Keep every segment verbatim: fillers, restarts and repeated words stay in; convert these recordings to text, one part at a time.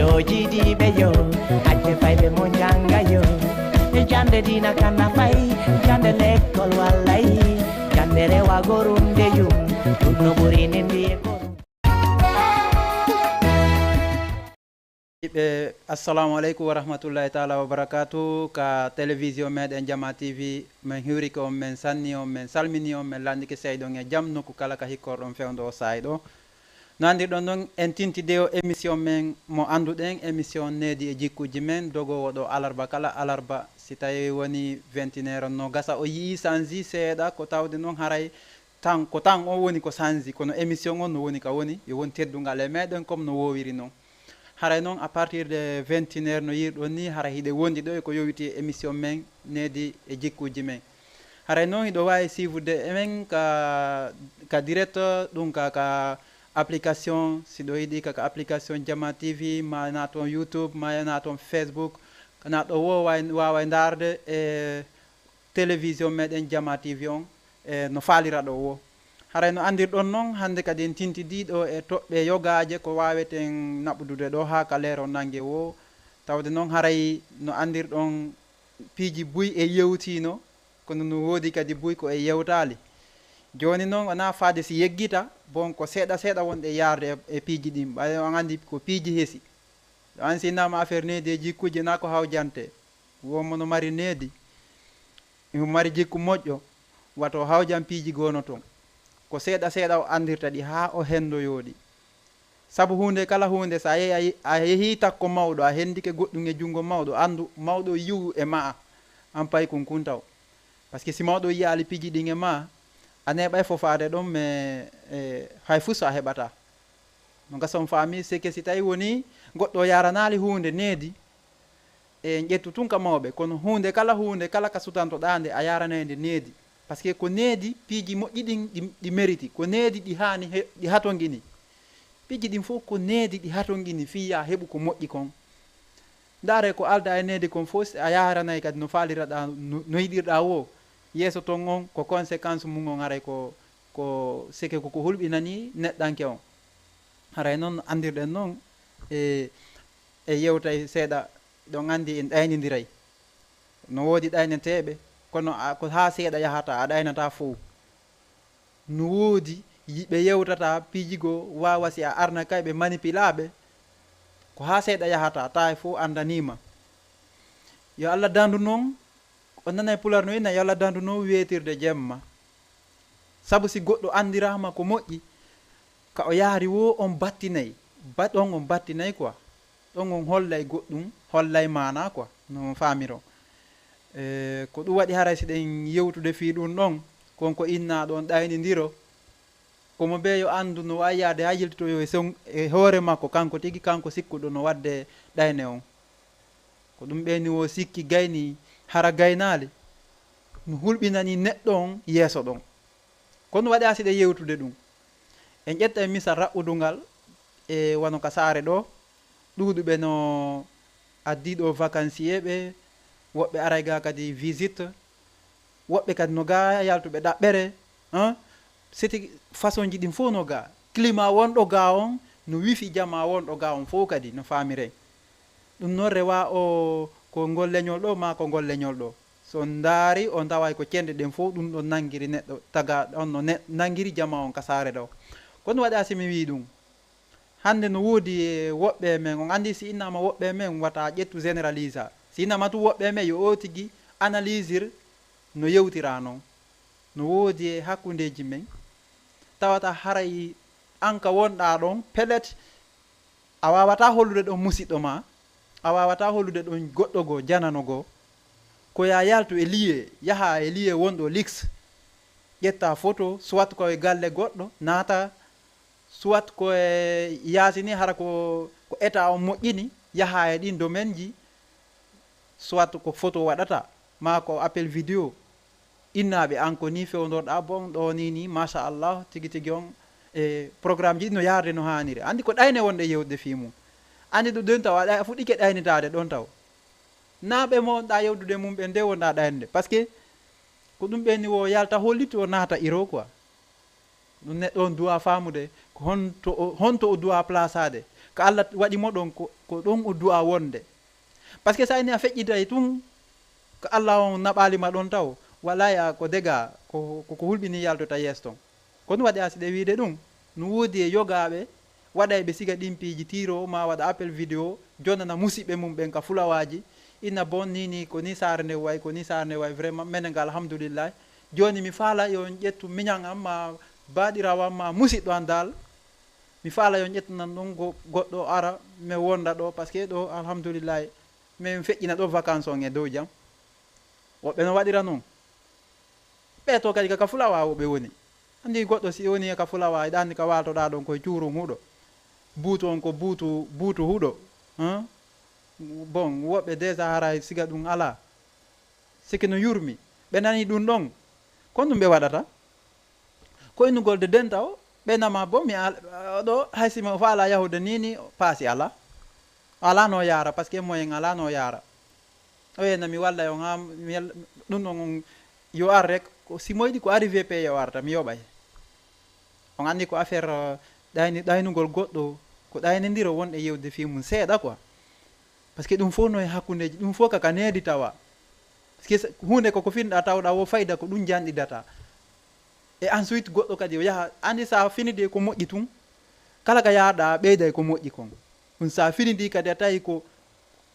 Yo jiidiiɓe yo, acce fayɓe mo njannga yo. E jannde diina kana fay, jannde lekkol wallay, jannde rewa gorunde yum, ɗum no ɓuri nindi e gorum. Ɓe, assalamu aleykum wa rahmatullahi taala wa barakatu. Ka télévision meɗen Jama T V, min hiwrike on, min sanni on, min salmini on, min lanndike seyɗon e jam nokku kala ka hikkorɗon fewndo o saa'i ɗo. No anndirɗon noon, en tinti de o émission men mo annduɗen, émission Needi e Jikkuuji Men, dogoowo ɗo alarba kala alarba, si tawii woni vingt et une heure, no gasa o yi'i sanji seeɗa, ko tawde noon haray tan, ko tan o woni ko sanji, kono émission on no woni ka woni, yo won teddungal e meɗen comme no woowiri noon. Haray noon, à partir de vingt et une heure, no yi'irɗon ni, haray hiɗen wondi ɗo e ko yowiti e émission men Needi e Jikkuuji Men. Haray noon, hiɗo waawi suivre de emen ka, ka direct, ɗum ka, ka application, si ɗo yiɗi ka, ka application Jama T V, ma na toon YouTube, ma na toon Facebook, na ɗo wo waaway, waaway ndaarde e télévision meɗen Jama T V on, e no faalira ɗo wo. Haray no anndirɗon noon, hannde kadi en tintidii ɗo e toɓɓe yogaaje ko waaweten naɓudude ɗo haa ka leero nannge wo. Tawde noon haray no anndirɗon piiji buy e yewtiino, kono no woodi kadi buy ko e yewtaali. Jooni noon, wonaa faade si yeggita, bon, ko seeɗa seeɗa wonɗe yaarde e, e piiji ɗin. Ɓay on anndi ko piiji hesi. Ɗo an si innama affaire needi e jikkuuji, na ko hawjante. Wo mo no mari needi, imo mari jikku moƴƴo, wato hawjan piiji goo no toon. Ko seeɗa seeɗa o anndirta ɗi haa o henndoyoo ɗi. Sabu huunde kala huunde, so a yehi, a yehi, a yehii takko mawɗo, a henndike goɗɗum e junngo mawɗo, anndu mawɗo yi'u e ma'a, an paykun kun taw. Parce que si mawɗo yi'aali piiji ɗin e ma'a, a neeɓay fofaade ɗon, mais, eh, hay fuu so a heɓataa. No gasa on faami, c'est que si tawi woni goɗɗo o yaaranaali huunde needi, e en ƴettu tun ka mawɓe, kono huunde kala, huunde kala ka sutantoɗaa nde, a yaaranay nde needi. Parce que ko needi, piiji moƴƴi ɗin ɗi, ɗi mérite, ko needi ɗi haani he-, ɗi hatonjini. Piiji ɗin fof ko needi ɗi hatonjini fii yaa heɓu ko moƴƴi kon. Ndaaree ko aldaa e needi kon fof, si a yaaranay kadi no faaliraɗaa, no, no yiɗirɗaa woo. Yeeso ton on, ko conséquence mum on haray ko, ko seke ko, ko hulɓinani neɗɗanke on. Haray noon anndirɗen noon e, e yewtay seeɗa, ɗon anndi en ɗaynindiray. No woodi ɗayneteeɓe, kono a, ko haa seeɗa yahata, a ɗaynataa fow. No woodi yiɓe yewtata piiji goo, waawa si a arna kay ɓe manipilaaɓe, ko haa seeɗa yahata, taa e fow anndaniima. Yo Alla dandu noon, on nanay Pulaar no inna, yo Alla dandu noon weetirde jemma. Sabu si goɗɗo anndiraama ko moƴƴi, ka o yaari woo on battinay, ba-, ɗon on battinay quoi. Ɗon on hollay goɗɗum, hollay maanaa quoi, no faamiroo. E, ko ɗum waɗi haray si ɗen yewtude fii ɗum ɗon, kon ko innaa ɗon ɗaynindiro. Ko mo bee yo anndu no waawi yaade haa yiltitoyoo e son-, e hoore makko, kanko tigi, kanko sikkuɗo no waɗde ɗayne on. Ko ɗum ɓeyni woo sikki gayni, hara gaynaali, no hulɓinani neɗɗo on yeeso ɗon. Kono waɗi a siɗa yewtude ɗum. En ƴetta e misal raɓɓudungal e wano ka saare ɗoo, ɗuuɗuɓe no addii ɗoo vacancier ɓe, woɓɓe aray gaa kadi visite, woɓɓe kadi no gaa yaltuɓe ɗaɓɓere, hein? Siti façon ji ɗin fof no gaa. Climat wonɗo gaa on, no wifi jamaa wonɗo gaa on fof kadi no faamiree. Ɗum noon rewa o ko ngol leñol ɗoo maa ko ngol leñol ɗoo. So on ndaari, on taway ko cende ɗen fof ɗum ɗon nanngiri neɗɗo, taga on no ne-, nanngiri jamaa on ka saare ɗoo. Kono waɗa si mi wii ɗum, hannde no woodi e woɓɓe e men, on anndi si innama woɓɓe e men, wata ƴettu généralisa. Si innama tun woɓɓe e men, yo o tigi analysir no yewtira non. No woodi e hakkundeeji men, tawata haray an ka wonɗaa ɗon, peut-être a waawataa hollude ɗon musiɗɗo maa, a waawataa hollude ɗon goɗɗo goo, janano goo. Ko yaa yaltu e lieu, yaha e lieu wonɗo luxe, ƴetta photo, soit ko e galle goɗɗo, naata, soit ko e yaasi ni, hara ko, ko état on moƴƴini, yaha e ɗin domaine ji, soit ko photo waɗata, maa ko appel vidéo. Innaaɓe an ko nii fewndorɗaa, bon, ɗoo nii nii, machallah, tigi tigi on, e programme ji ɗi no yaarde no haaniri. Anndi ko ɗayne wonɗe yewtude fii mum. Anndi ɗum ɗon taw, a ɗay-, a fuɗɗike ɗaynitaade ɗon taw. Naa ɓe mo wonɗaa yewtude mum ɓen de wonɗaa ɗaynude. Parce que ko ɗum ɓeyni wo yalta hollitu o naata iro quoi. Ɗum neɗɗo on duwa faamude Honto o, honto o du'a plaçaade? Ko Allah waɗi mo ɗon, ko, ko ɗon o du'a wonde. Parce que so a ini a feƴƴitay tun, ko Allah on naɓaali ma ɗon taw, wallahi a ko dega, ko, ko, ko hulɓini yaltota yeeso ton. Ko ɗum waɗi a siɗe wiide ɗum, no woodi e yogaaɓe waɗayɓe siga ɗin piiji tiro, ma waɗa appel vidéo, jonnana musiɓɓe mum ɓen ka fulawaaji, ina bon ni, ni, ko ni saare nde wayi, ko ni saare nde wayi, vraiment, menen ga, alhamdulillah. Jooni mi faala yo on ƴettu miñan am, ma baaɗiraawo am, ma musiɗɗo am dal, mi faala yo on ƴettu nan ɗon go-, goɗɗo ara, mi wonda ɗo, parce que ɗo, alhamdulillah, min feƴƴina ɗo vacances on e dow jam. Woɓɓe no waɗira non. Ɓe to kadi ka, ka fulawa woɓɓe woni. Andi goɗɗo si woni ka fulawa, eɗa andi ka waltoɗa ɗon koye cuuru huɗo. Buutu on ko buutu, buutu huɗo. Hein? Bon, woɓɓe déjà haray siga ɗum ala. Sike no yurmi. Ɓe nani ɗum ɗon. Kon ɗum ɓe waɗata. Ko innugol de denta o, ɓe nama bo mi al-, ɗo, hay si mi faala yahude ni, ni paasi ala. Ala no yaara, parce que moyen ala no yaara. O wiya, "Na mi walla on, ha mi yal-, ɗum ɗon on, yo ar rek, ko si moyɗi ko arrivé payé o arta, mi yoɓay." On anndi ko affaire, euh, ɗayni-, ɗaynugol goɗɗo, ko ɗaynindiro won e yewde fii mum seeɗa quoi. Parce que ɗum fof no e hakkundeeji, ɗum fof kaka needi tawa. Parce que sa-, huunde koko finɗa tawɗa wo fayda ko ɗum janɗidata. Et ensuite goɗɗo kadi o yaha, anndi sa finidi ko moƴƴi tun, kala ka yahɗa ɓeyday ko moƴƴi kon. Ɗum sa finidi kadi a tawi ko,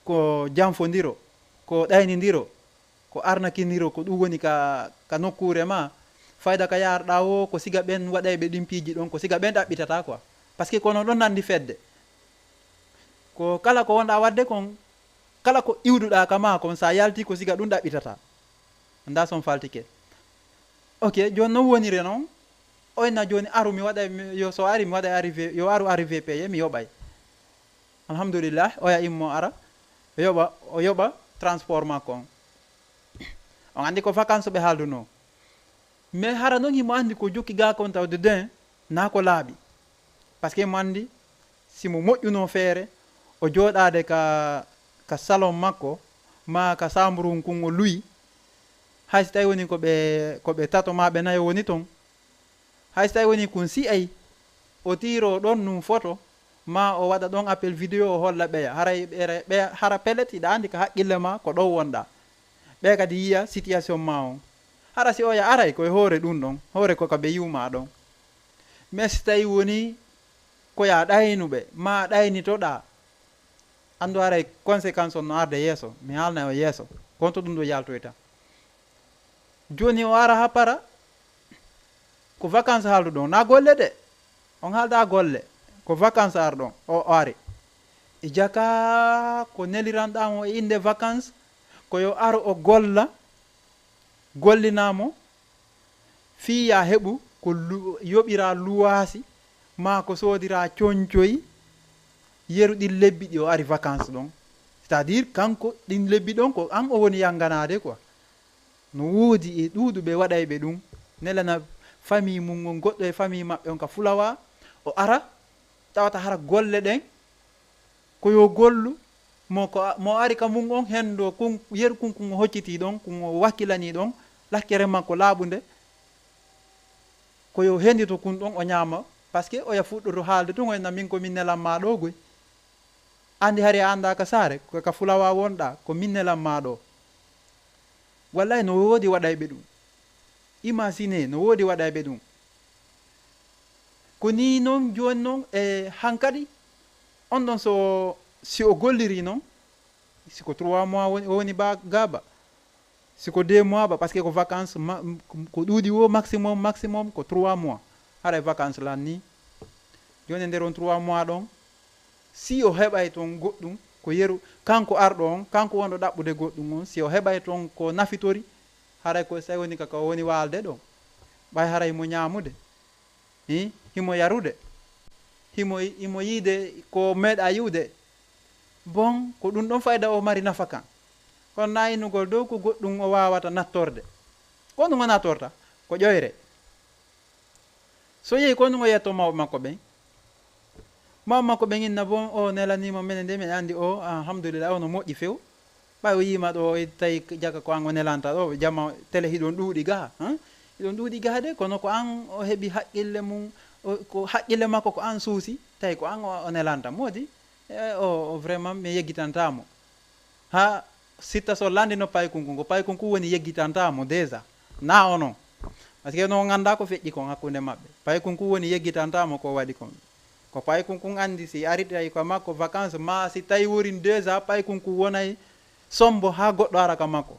ko janfondiro, ko ɗaynindiro, ko arnakiniro, ko ɗum woni ka, ka nokkuure ma. Fayda ka yaarɗa wo, ko siga ɓen waɗayɓe ɗin piiji ɗon, ko siga ɓen ɗaɓɓitata quoi. Parce que kono ɗon nandi fedde. Ko kala ko wonɗa wadde kon, kala ko iwduɗa ka ma kon, sa yalti ko siga ɗum ɗaɓɓitata. Nda son faltike. Ok, joni non wonire non. Oyna joni aru mi waɗa, mi, yo so ari mi waɗa arrivé, yo aru arrivé payé, mi yoɓay. Alhamdulillah, oya immo ara, o yoɓa, o yoɓa transport makko on. On anndi ko vacances ɓe haalduno. Mais hara non himo anndi ko jokki ga kon tawde den, na ko laaɓi. Parce que mo anndi, si mo moƴƴuno feere, o jooɗaade ka, ka salon makko, ma ka samburu kun o luyi, hay si tawi woni ko ɓe, ko ɓe tato ma ɓe nayo woni ton, hay si tawi woni kun si'ay, o tiiro ɗon nun foto, ma o waɗa ɗon appel vidéo o holla ɓeya. Haray ɓe, ɓe, hara pelet hiɗa anndi ka haqqille ma ko ɗon wonɗa. Ɓe kadi yiya situation ma on. Hara si oya aray koye hoore ɗum ɗon, hoore ko ka ɓe yiwma ɗon. Mais si tawi woni ko ya ɗaynuɓe, ma ɗaynitoɗa, anndu haray conséquence on no arde yeeso, mi haalna o yeeso, kon to ɗum ɗo yaltoyta. Joni o ara ha para, ko vacances haalduɗon, na golle de, on haalda golle, ko vacances arɗon, o, o ari. E jaka ko neliranɗa mo e innde vacances, ko yo ar o golla, gollina mo, fii ya heɓu ko lu-, yoɓira luwaasi, maa ko soodira coñcoy, yeru ɗin lebbi ɗi o ari vacances ɗon. C'est-à-dire, kanko ɗin lebbi ɗon ko an o woni yanganaade quoi. No woodi e ɗuuɗuɓe waɗayɓe ɗum, nelana famille mum on, goɗɗo e famille maɓɓe on ka fulawa, o ara, tawata hara golle ɗen, ko yo gollu, mo ko a-, mo ari ka mum on, hendo kun, yeru kun, kun o hocciti ɗon, kun o wakkilani ɗon, lakkere makko laaɓunde, ko yo hendito kun ɗon o ñaama, parce que oya fuɗɗoto haalde tun, o enna min ko min nelan ma ɗo goy. Andi hari a anda ka saare, ko ka fulawa wonɗa, ko min nelan ma ɗo. Wallahi no woodi waɗayɓe ɗum. Imagine, no woodi waɗayɓe ɗum. Ko ni non, jooni non, e hankadi, on ɗon so, si o golliri non, si ko trois mois woni, o woni ba gaaba, si ko deux mois ba, parce que ko vacances, ma-, ko ɗuuɗi wo maximum, maximum ko trois mois. Haray vacances lan ni. Jooni e nder on trois mois ɗon, si o heɓay ton goɗɗum, ko yeru, kanko arɗo on, kanko wonɗo ɗaɓɓude goɗɗum on, si o heɓay ton ko nafitori, haray ko so tawi woni ka, ka woni waalde ɗon. Ɓay haray mo ñaamude. Hi, himo yarude, himo, himo yiide ko meeɗa yiwde. Bon, ko ɗum ɗon fayda o mari nafa kan. Kono na innugol dow ko goɗɗum o waawata nattorde. Ko ɗum o nattorta, ko ƴoyre. So yehi ko ɗum o yetto mawɓe makko ɓen. Mawɓe makko ɓen inna bon, o nelanima menen de, men andi o, alhamdulillah, o no moƴƴi few. Ɓay o yiima ɗo, o tawi jaka ko an o nelanta ɗo, jama tele hiɗon ɗuuɗi gaha, han? Hiɗon ɗuuɗi gaha de, kono ko an o heɓi haqqille mum, o, ko haqqille makko ko an suusi, tawi ko an o, o nelanta. Moodi, e, o, o vraiment mi yeggitantaa mo. Ha sitta so landino paykun kun, ko paykun kun woni yeggitantaa mo déjà. Na o non. Parce que no nganndaa ko feƴƴi kon hakkunde maɓɓe. Paykun kun woni yeggitantaa mo ko waɗi kon. Ko paykun kun anndi si ari tawi ko makko vacances, ma si tawi worin déjà paykun kun wonay sombo ha goɗɗo ara ka makko.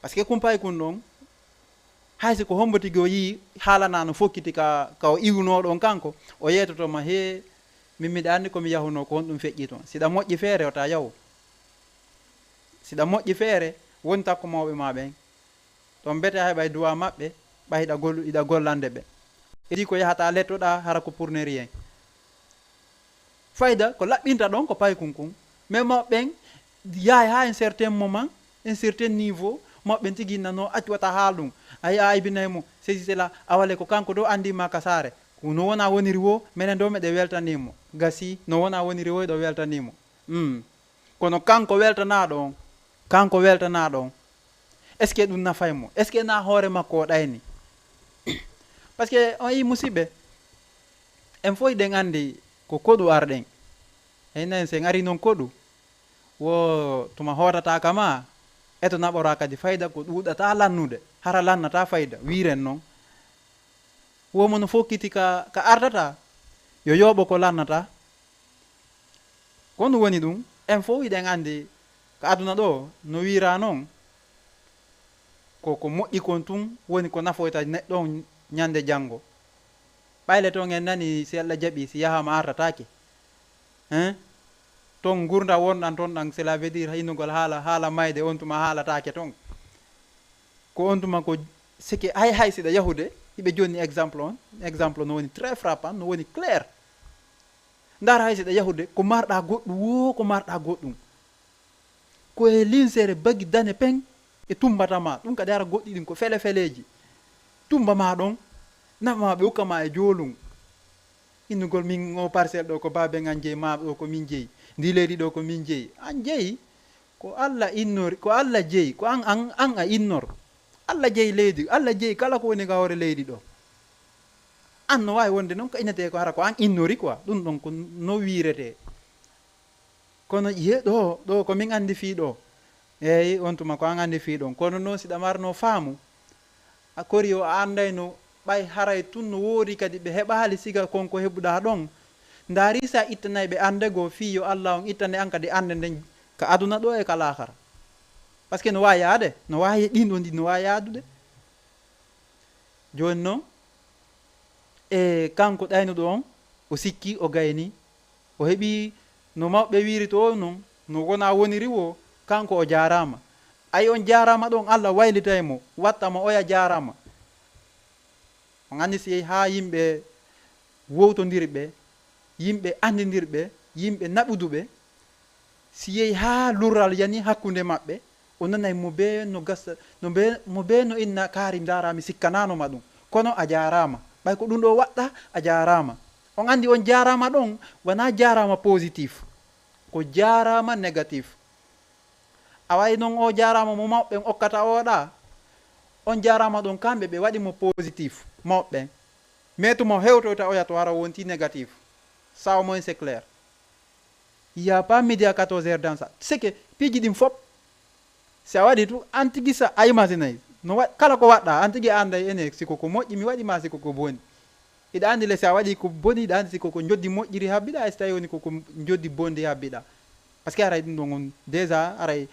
Parce que kun paykun ɗon, hay si ko hombo tigi o yii haalana no fokkiti ka, ka o iwunoo ɗon kanko, o yeetoto ma, "Hee, min miɗa anndi ko mi yahunoo ko honɗum feƴƴi ton." Siɗa moƴƴi feere, o ta yahu. Siɗa moƴƴi feere, woni takko mawɓe ma ɓen. Ɗon bete a heɓay duwa maɓɓe, ɓay hiɗa gol-, hiɗa gollande ɓe. Edi ko yahata lettoɗa, hara ko pour ne rien. Fayda ko laɓɓinta ɗon ko paykun kun. Mais mawɓe ɓen yahay ha un certain moment, un certain niveau, mawɓe ɓen tigi nano accu wata haal ɗum. Ayi a aybinay mo, ceci cela, awale ko kanko ɗo andi ma ka saare. Ko no wona woniri wo, menen ɗo meɗen weltani mo. Gasi, no wona woniri wo, ɗo weltani mo. Hmm. Kono kanko weltanaaɗo on, kanko weltanaaɗo on, est-ce que ɗum nafay mo? Est-ce que na hoore makko o ɗayni? Parce que on yi musiɓɓe, en fof hiɗen anndi ko koɗu arɗen. Heyna en sen ari noon koɗu, wo tuma hootata ka ma, eto naɓora kadi fayda ko ɗuuɗata lannude, hara lannata fayda, wiren noon. Wo mo no fokkiti ka, ka ardata, yo yooɓo ko lannata. Ko ɗum woni ɗum, en fof hiɗen anndi ko aduna ɗo, no wiira noon, ko, ko moƴƴi kon tun woni ko nafoyta neɗɗo on ñande janngo. Ɓayle toon en nani si Allah jaɓi, si yahaama artataake. Hein? Toon ngurnda wonɗan toon ɗan, cela veut dire innugol haala, haala mayde on tuma haalataake toon. Ko on tuma ko sike hay hay siɗa yahude, hiɓe jonni exemple on, exemple no woni très frappant, no woni clair. Ndaar hay siɗa yahude, ko marɗa goɗɗum woo, ko marɗa goɗɗum. Ko e linsere bagi dane pen e tumbata ma, ɗum kadi hara goɗɗi ɗin ko fele feleeji. Tumba ma ɗon, naɓa ma ɓe ukka ma e joolum. Innugol min o parcelle ɗo ko baaben an jeyi, ma ɗo ko min jeyi. Ndi leydi ɗo ko min jeyi. An jeyi, ko Allah innori, ko Allah jeyi, ko an, an, an a innor. Allah jeyi leydi, Allah jeyi kala ko woni ka hoore leydi ɗo. An no waawi wonde noon ko innetee ko hara ko an innori quoi. Ɗum ɗon ko no wiiretee. Kono ƴiye ɗo, ɗo ko min anndi fii ɗo. Eeyi, on tuma ko an anndi fii ɗon. Kono noon siɗa marno faamu, a kori o a anndayno, ɓay haray tun no woodi kadi ɓe heɓaali siga kon ko heɓuɗaa ɗon. Ndaari si a ittanay ɓe annde goo fii yo Allah on ittane an kadi annde nden ka aduna ɗo e ka laakara. Parce que no waawi yaade, no waawi ɗin ɗon ɗi no waawi yaadude. Jooni noon, e kanko ɗaynuɗo on, o sikki, o gayni, o heɓi no mawɓe wiiri to o non, no wona woniri wo, kanko o jaaraama. Ay on jaaraama ɗon, Allah waylitay mo, watta mo oya jaaraama. On anndi si yehi haa yimɓe wowtondirɓe, yimɓe anndindirɓe, yimɓe naɓuduɓe, si yehi haa lurral yani hakkunde maɓɓe, o nanay mo bee no gasa, no bee, mo bee no inna kaari ndaara mi sikkanano ma ɗum. Kono a jaaraama. Ɓay ko ɗum ɗo waɗɗa, a jaaraama. On anndi on jaaraama ɗon, wonaa jaaraama positif. Ko jaaraama négatif. A wayi non o jaaraama mo mawɓe ɓen okkata o ɗa. On jaaraama ɗon kamɓe ɓe waɗi mo positif, mawɓe ɓen. Mais tuma o hewtoyta oya to hara wonti négatif. Ça au moins c'est clair. Il y a pas midi à quatorze heures dans ça. C'est que piiji ɗin fop, si a waɗi tu, an tigi sa a imaginay. No wa-, kala ko waɗɗa, an tigi a anday ene siko ko moƴƴi mi waɗi ma siko ko boni. Iɗa anndi le si a waɗi ko boni, iɗa anndi siko ko njoddi moƴƴiri habbiɗa, e si tawi woni ko, ko njoddi bondi habbiɗa. Parce que aray ɗum ɗon on, déjà, aray,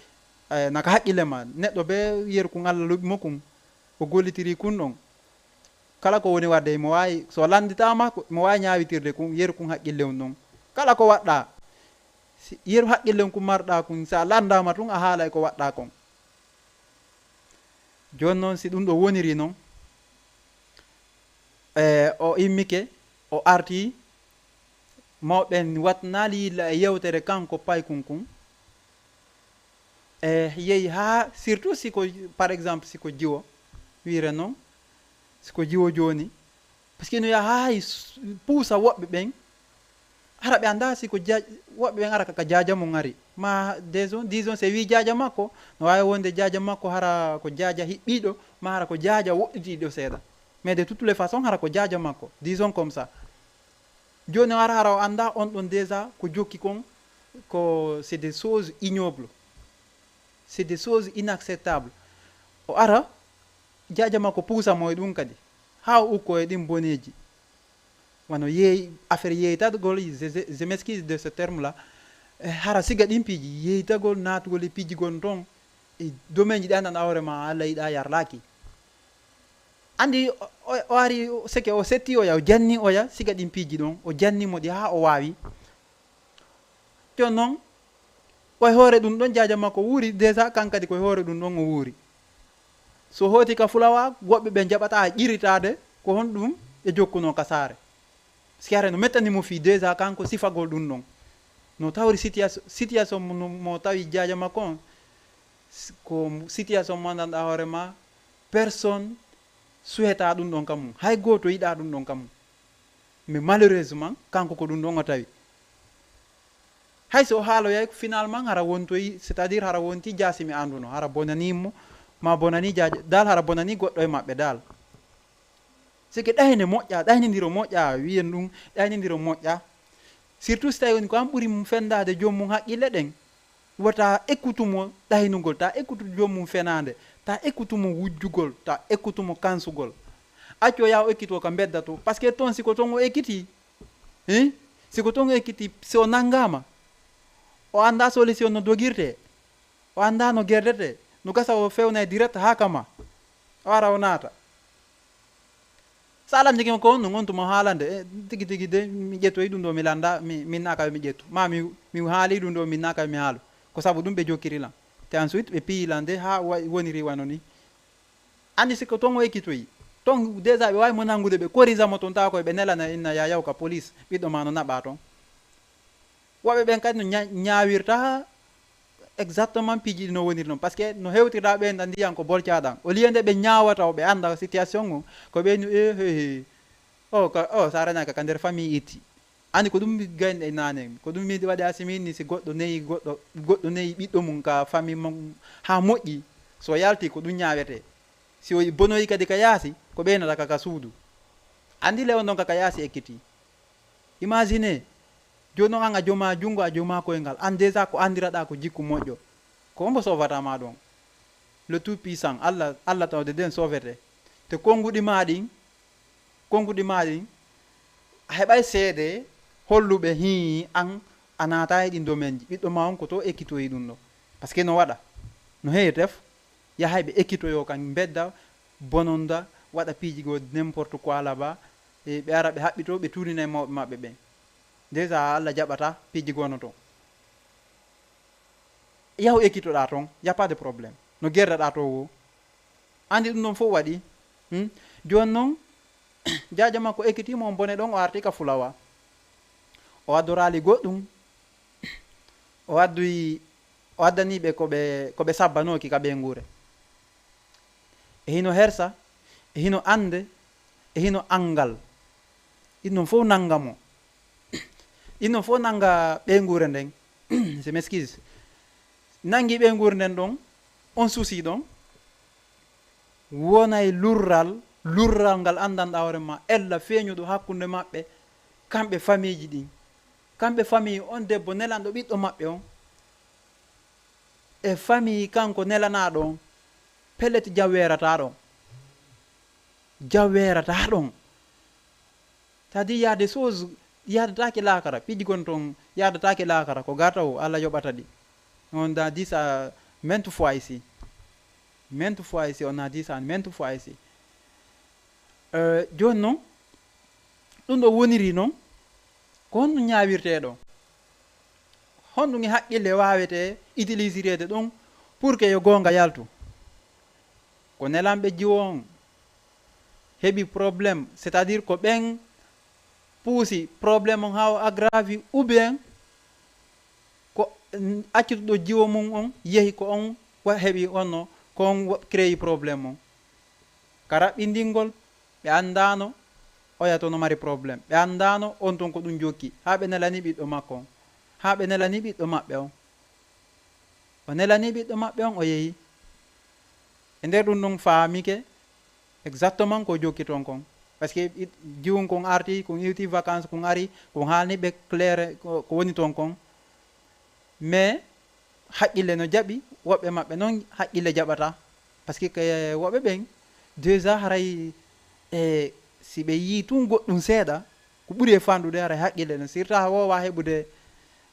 eh, naka haqqille ma. Neɗɗo be yeru kun Allah luɓi mo kun, o gollitiri kun ɗon. Kala ko woni waɗde, mo waawi, so lannditaama, ko, mo waawi ñaawitirde kun, yeru kun haqqille on ɗon. Kala ko waɗɗa, si yeru haqqille on kun marɗa kun, si a lanndaama tun, a haalay ko waɗɗa kon. Jooni noon, si ɗum ɗo woniri noon, e, o immike, o arti, mawɓe ɓen waɗnaali yilla e yewtere kanko paykun kun. E, yehi haa, surtout si ko, par exemple, si ko jiwo, wiire noon, si ko jiwo jooni, parce que no yaha haa hay s-, puusa woɓɓe ɓen, hara ɓe anndaa si ko ja-, woɓɓe ɓen ara ka, ka jaaja mum ari. Ma, disons, disons, si wii jaaja makko, no waawi wonde jaaja makko hara ko jaaja hiɓɓiiɗo, ma hara ko jaaja woɗɗitiiɗo seeɗa. Mais de toutes les façons, hara ko jaaja makko, disons comme ça. Jooni o ara hara o annda on ɗon déjà ko jokki kon, ko c'est des choses ignobles. C'est des choses inacceptables. O ara, jaaja makko puusa mo e ɗum kadi. Haa o ukko e ɗin boneeji. Wano yeey, affaire yeeytagol, je, je, je m'excuse de ce terme-là. Eh, hara siga ɗin piiji, yeeytagol, naatugol e piiji gon ton, e domaine ji ɗi anndan hoore ma, Alla yiɗa yarlaaki. Anndi o, o, o ari, seke o setti oya, o janni oya, siga ɗin piiji ɗon, o janni mo ɗi haa o waawi. Jooni non, koye hoore ɗum ɗon jaaja makko wuuri, déjà kan kadi koye hoore ɗum ɗon o wuuri. So hooti ka fulawa, woɓɓe ɓe jaɓata ƴiritaade ko honɗum ɓe jokkuno ka saare. Si hare no mettani mo fii déjà kanko sifagol ɗum ɗon. No tawri situation, situation mo, no, mo tawi jaaja makko on, s-, ko situation mo anndanɗaa hoore ma, personne souhaita ɗum ɗon ka mum. Hay gooto yiɗa ɗum ɗon ka mum. Mais malheureusement, kanko ko ɗum ɗon o tawi. Hay so o haaloyay, finalement, hara wontoyi, c'est-à-dire hara wonti jaasi mi annduno, hara bonani mo, ma bonani jaaja, dal hara bonani goɗɗo e maɓɓe dal. C'est que ɗayne moƴƴa, ɗaynindiro moƴƴa, wiyen ɗum, ɗaynindiro moƴƴa. Surtout si tawi woni ko an ɓuri mum fendaade joom mum haqqille ɗen. Wota ekkutu mo ɗaynugol, ta ekkutu joom mum fenaande, ta ekkutu mo wujjugol, ta ekkutu mo kansugol. Accu o yaha o ekkito ka mbedda to, parce que ton si ko ton o ekkiti, hein? Si ko ton o ekkiti, si o nangama, o annda solution no dogirte, o annda no gerdete, no gasa o fewna e direct haa kama, o ara o naata. Sa lanndike mo ko honɗum on tuma haalande, eh, tigi tigi de, mi ƴettoyi ɗum ɗo, mi lannda, mi, min naka mi ƴettu. Ma mi, mi haali ɗum ɗo, min naka mi haalu. Ko sabu ɗum ɓe jokkiri lan. Te ensuite ɓe piyi lan de haa wa-, woniri wano ni. Anndi si ko ton o ekkitoyi. Ton déjà ɓe waawi mo nanngude, ɓe korisa mo ton, tawa koye ɓe nelana inna ya yaw ka police, ɓiɗɗo ma no naɓa ton. Woɓɓe ɓen kadi no ña-, ñaawirta exactement piiji ɗi no woniri non. Parce que no hewtirɗa ɓen ɗan ndiyan ko bolcaɗan. Au lieu nde ɓe ñaawata o ɓe annda situation o, ko ɓe nu, eh, he, he. O, ka, o, sa renaka ka nder famille itti. Anndi ko ɗum gayni e nane. Ko ɗum mi waɗi asimi ni si goɗɗo neyi goɗɗo, goɗɗo neyi ɓiɗɗo mum ka famille mum haa moƴƴi. So yalti ko ɗum ñaawete. Si o bonoyi kadi ka yaasi, ko ɓeynata ka, ka suudu. Anndi le on ɗon ka, ka yaasi ekkiti. Imagine, jooni on an a joma junngo, a joma koyngal. An déjà ko anndiraɗa ko jikku moƴƴo. Ko hombo sovata ma ɗon? Le Tout-Puissant, Allah, Allah tawde den sovete. Te konnguɗi ma ɗin, konnguɗi ma ɗin, a heɓay seede holluɓe hii an a naata e ɗin domaine ji. Ɓiɗɗo ma on ko to ekkitoyi ɗum ɗo. Parce que no waɗa. No heewi tef. Yahay ɓe ekkitoyo kan mbedda, bononda, waɗa piiji goo n'importe quoi là-bas. E ɓe ara ɓe haɓɓito, ɓe tuurina e mawɓe maɓɓe ɓen. Déjà Allah jaɓata piiji goo no ton. Yahu ekkitoɗa ton, y a pas de problème. No gerdaɗa to woo. Anndi ɗum ɗon fof waɗi. Hmm? Jooni non, jaaja makko ekkitiimo on bone ɗon, o arti ka fulawa. O addoraali goɗɗum. O adduyi, o addani ɓe ko ɓe, ko ɓe sabbanooki ka ɓeynguure. E hino hersa, e hino annde, e hino anngal. Ɗin ɗon fof nannga mo. Ɗin ɗon fof nannga ɓeynguure nden. Je m'excuse. Nanngi ɓeynguure nden ɗon, on suusi ɗon. Wonay lurral, lurral ngal anndanɗaa hoore ma, ella feeñuɗo hakkunde maɓɓe, kamɓe famiiji ɗin. Kamɓe famii on debbo nelanɗo ɓiɗɗo maɓɓe on. E famii kanko nelanaaɗo on, pellet jam weerataa ɗon. Jam weerataa ɗon. C'est-à-dire, il y a des choses, yaadataake laakara, piiji gon ton, yaadataake laakara, ko gata o, Allah yoɓata ɗi. On a dit ça maintes fois ici. Maintes fois ici, on a dit ça maintes fois ici. Euh, jooni non, ɗum ɗo woniri non, ko honɗum ñaawirtee ɗo? Honɗum e haqqille waawetee utilisereede ɗum pour que yo goonga yaltu? Ko nelanɓe jiwo on heɓi problème, c'est-à-dire ko ɓen puusi problème on haa o aggravi, ou bien ko, mm, accituɗo jiwo mum on yehi ko on wa-, heɓi onno, ko on wa-, créé problème on. Ka raɓɓindingol, ɓe anndaano oya to no mari problème. Ɓe anndaano on ton ko ɗum jokki, haa ɓe nelani ɓiɗɗo makko on. Haa ɓe nelani ɓiɗɗo maɓɓe on. O nelani ɓiɗɗo maɓɓe on, o yehi. E nder ɗum ɗum faamike, Exactement ko jokki toon kon. Parce que jiwun kon arti, kon iwti vacances, kon ari, kon haalni ɓe clair ko woni toon kon. Mais haqqille no jaɓi, woɓɓe maɓɓe noon haqqille jaɓata. Parce que woɓɓe ɓen déjà haray e si ɓe yii tun goɗɗum seeɗa, ko ɓuri e fanɗude haray haqqille no sirta woowa heɓude,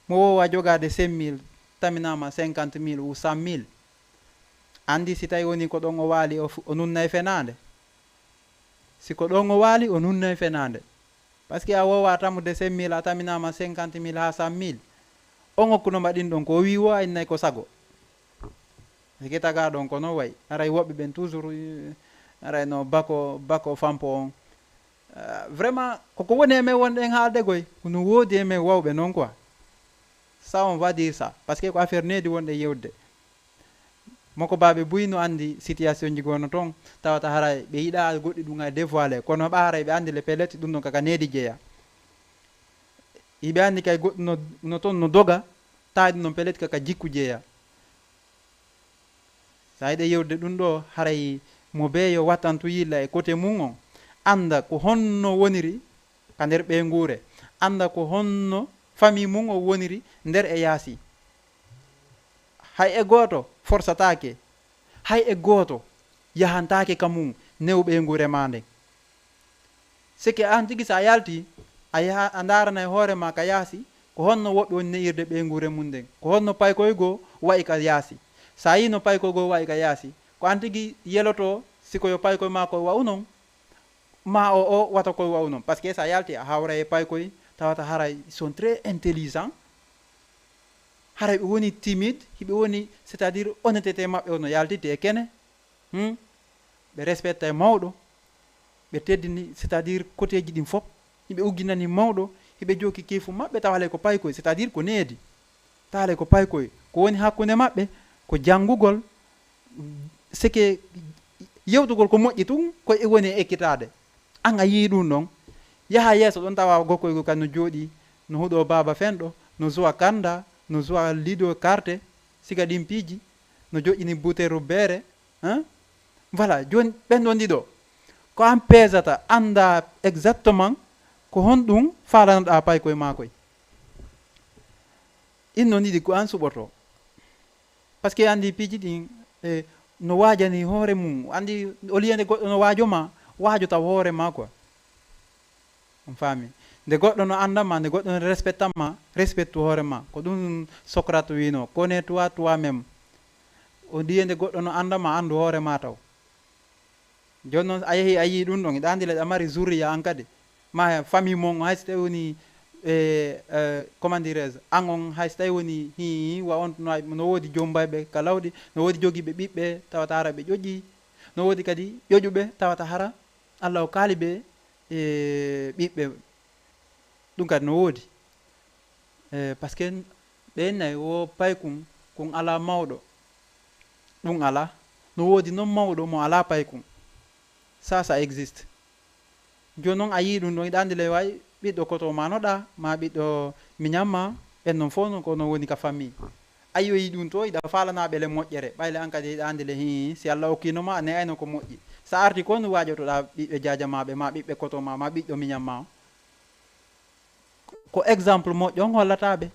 mo woowa jogaade cinq mille, taminaama cinquante mille ou cent mille. Anndi si tawi woni ko ɗon o waali, o nunnay fenaande. Si ko ɗon o waali, o nunnay fenaande. Parce que a woowa tamude cinq mille, a taminaama cinquante mille haa cent mille. On okkuno ma ɗin ɗon, ko o wii woo, a innay ko sago. Sike tagaa ɗon ko no wayi. Haray woɓɓe ɓen toujours, haray no bako, bako fampo on. Ah, vraiment, koko woni e men wonɗen haalde koy. Ko no woodi e men wawɓe noon quoi. Ça, on va dire ça. Parce que ko affaire needi wonɗen yewde. Moko baaɓe buy no anndi situation ji goono toon, tawata haray ɓe yiɗaa goɗɗi ɗum ay dévoilé, kono ɓa haray ɓe anndi le pellet ɗum ɗon kaka needi jeeya. Iɓe anndi kay goɗɗum no, no toon no doga, tawi ɗum ɗon pellet kaka jikku jeeya. Sa yiɗe yewde ɗum ɗo, haray mo beeyo wattantu yilla e côté mum on, annda ko honno woniri ka nder ɓeynguure, annda ko honno famille mum o woniri nder e yaasi. Hay e gooto forsataake, hay e gooto yahantaake ka mum new ɓeynguure maa nden. Seke aan tigi, so a yaltii, a yaha, a ndaaranay hoore maa ka yaasi, ko honno woɓɓe woni ne'irde ɓeynguure mum nden, ko honno paykoy goo wa'i ka yaasi. So a yii no paykoy goo wa'i ka yaasi, ko aan tigi yelotoo si ko yo paykoy maa koy wa'u non, maa o, o wata koy wa'u non. Parce que so a yaltii, a hawray e paykoy, tawata haray ils sont très intelligents. Haray ɓe woni timide, hiɓe woni, c'est-à-dire honnêteté maɓɓe o no yaltiti e kene. Hmm? Ɓe respecta e mawɗo, ɓe teddini, c'est-à-dire côtéji ɗin fof, hiɓe ugginani mawɗo, hiɓe jooki keefu maɓɓe, tawa alay ko paykoy, c'est-à-dire ko needi. Tawa alay ko paykoy, ko woni hakkunde maɓɓe, ko janngugol, seke yewtugol ko moƴƴi tun, ko e woni e ekkitaade. An a yii ɗum ɗon, yaha yeeso ɗon tawa gokkoy goo kan no jooɗii, no huɗo baaba fenɗo, no zuwa kanda, no zuwa lido carte, siga ɗin piiji, no joƴƴini buteeru beere, hein? Voilà, jooni ɓen ɗon ɗiɗo, ko an peesata, annda exactement ko honɗum faalanoɗaa paykoy maa koy. Ɗin ɗon ɗiɗi ko an suɓotoo. Parce que anndi piiji ɗin, e, no waajani hoore mum. Anndi, au lieu nde goɗɗo no waajo ma, waajo taw hoore ma quoi. On faami? Nde goɗɗo no annda ma, nde goɗɗo no respecta ma, respecte hoore ma. Ko ɗum Socrate wiino, connais-toi toi-même. Au lieu nde goɗɗo no annda ma, anndu hoore ma taw. Jooni noon, a yehii, a yii ɗum ɗon, hiɗa anndi le, ɗa mari zurriya an kadi. Ma famille mon, hay so tawi woni, e, e, comment dirais-je, an on, hay so tawi woni, hi, wa on, no, no woodi jombayɓe ka lawɗi, no woodi jogiiɓe ɓiɓɓe, tawata hara ɓe ƴoƴii, no woodi kadi ƴoƴuɓe, tawata hara Allah o kaali ɓe, e, ɓiɓɓe. Ɗum kadi no woodi. E, parce que ɓe nayi wo paykun, kun alaa mawɗo. Ɗum alaa. No woodi noon mawɗo mo alaa paykun. Ça, ça existe. Jooni noon a yii ɗum ɗon, hiɗa anndi le way ɓiɗɗo koto ma no ɗa, ma ɓiɗɗo miñan ma, ɓen noon fof noon ko no woni ka famille. A yi'oyi ɗum to, hiɗa faalana ɓe le moƴƴere. Ɓay le an kadi hiɗa anndi le, hii, si Allah okkiino ma, a ne'ayno ko moƴƴi. So a arti ko no waajotoɗaa ɓiɓɓe jaaja ma ɓe, ma ɓiɓɓe koto ma, ma ɓiɗɗo miñan ma on. Ko exemple moƴƴo on hollata ɓe.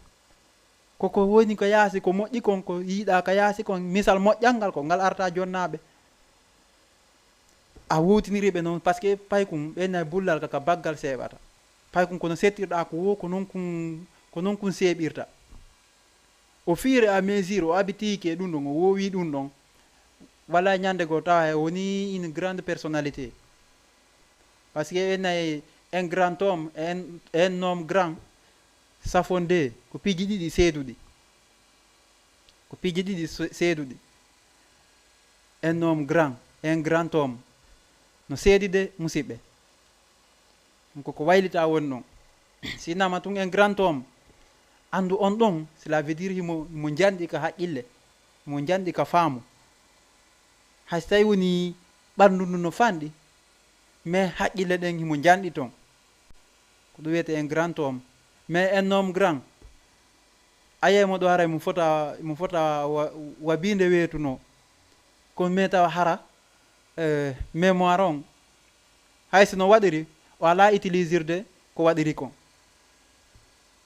Koko woni ko yaasi, ko moƴƴi kon, ko yiɗaa ka yaasi kon, misal moƴƴal ngal, ko ngal arta jonnaaɓe. A wowtiniri ɓe noon, parce que paykun ɓe nayi bullal ka, ka baggal seeɓata. Paykun kono settirɗaa ko wo, ko noon kun, ko noon kun seeɓirta. Au fur et à mesure, o habituike e ɗum ɗon, o wowi ɗum ɗon. Wala ñande goo tawa e woni une grande personnalité. Parce que ɓe nayi un grand homme et un, un homme grand, ça font deux, ko piiji ɗiɗi seeduɗi. Ko piiji ɗiɗi se-, seeduɗi. Un homme grand, un grand homme. No seedi de, musiɓɓe. Ɗum ko ko waylita woni ɗon. Si nama tun un grand homme, anndu on ɗon, cela veut dire himo, himo njanɗi ka haqqille, himo njanɗi ka faamu. Hay so tawi woni ɓanndu ndu no fanɗi, mais haqqille ɗen himo njanɗi ton. Ko ɗum wiyetee un grand homme. Mais un homme grand, a yiyay mo ɗo haray mo fota, mo fota wa, wa biinde weetunoo. Kono mais tawa hara eh, mémoire on, hay si no waɗiri, o alaa utilisirde ko waɗiri kon.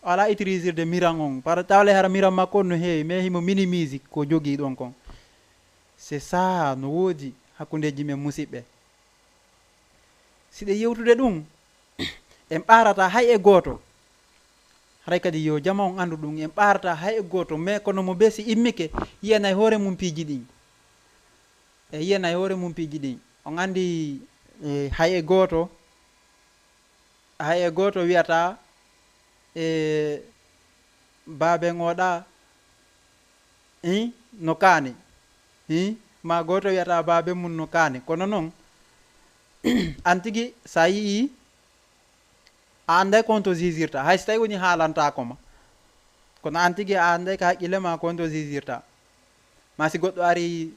O alaa utilisirde miran on. Par tawle hara miran makko on no heewi, mais himo minimise ko jogii ɗon kon. C'est ça, no woodi hakkundeeji men musiɓɓe. Si ɗe yewtude ɗum, en ɓaarata hay e gooto. Haray kadi yo jama on anndu ɗum, en ɓaarata hay e gooto, mais kono mo bee si immike, yiyanay hoore mum piiji ɗin. E yiyanay hoore mum piiji ɗin. On anndi, e, hay e gooto, hay e gooto wiyata, e, baaben o ɗa, i, no kaani. I, ma gooto wiyata baaben mum no kaani. Kono non, an tigi, sa yi'i, a annday ko honto jijirta, hay si tawi woni haalantaako ma. Kono an tigi a annday ka haqqille ma ko honto jijirta. Ma si goɗɗo ari,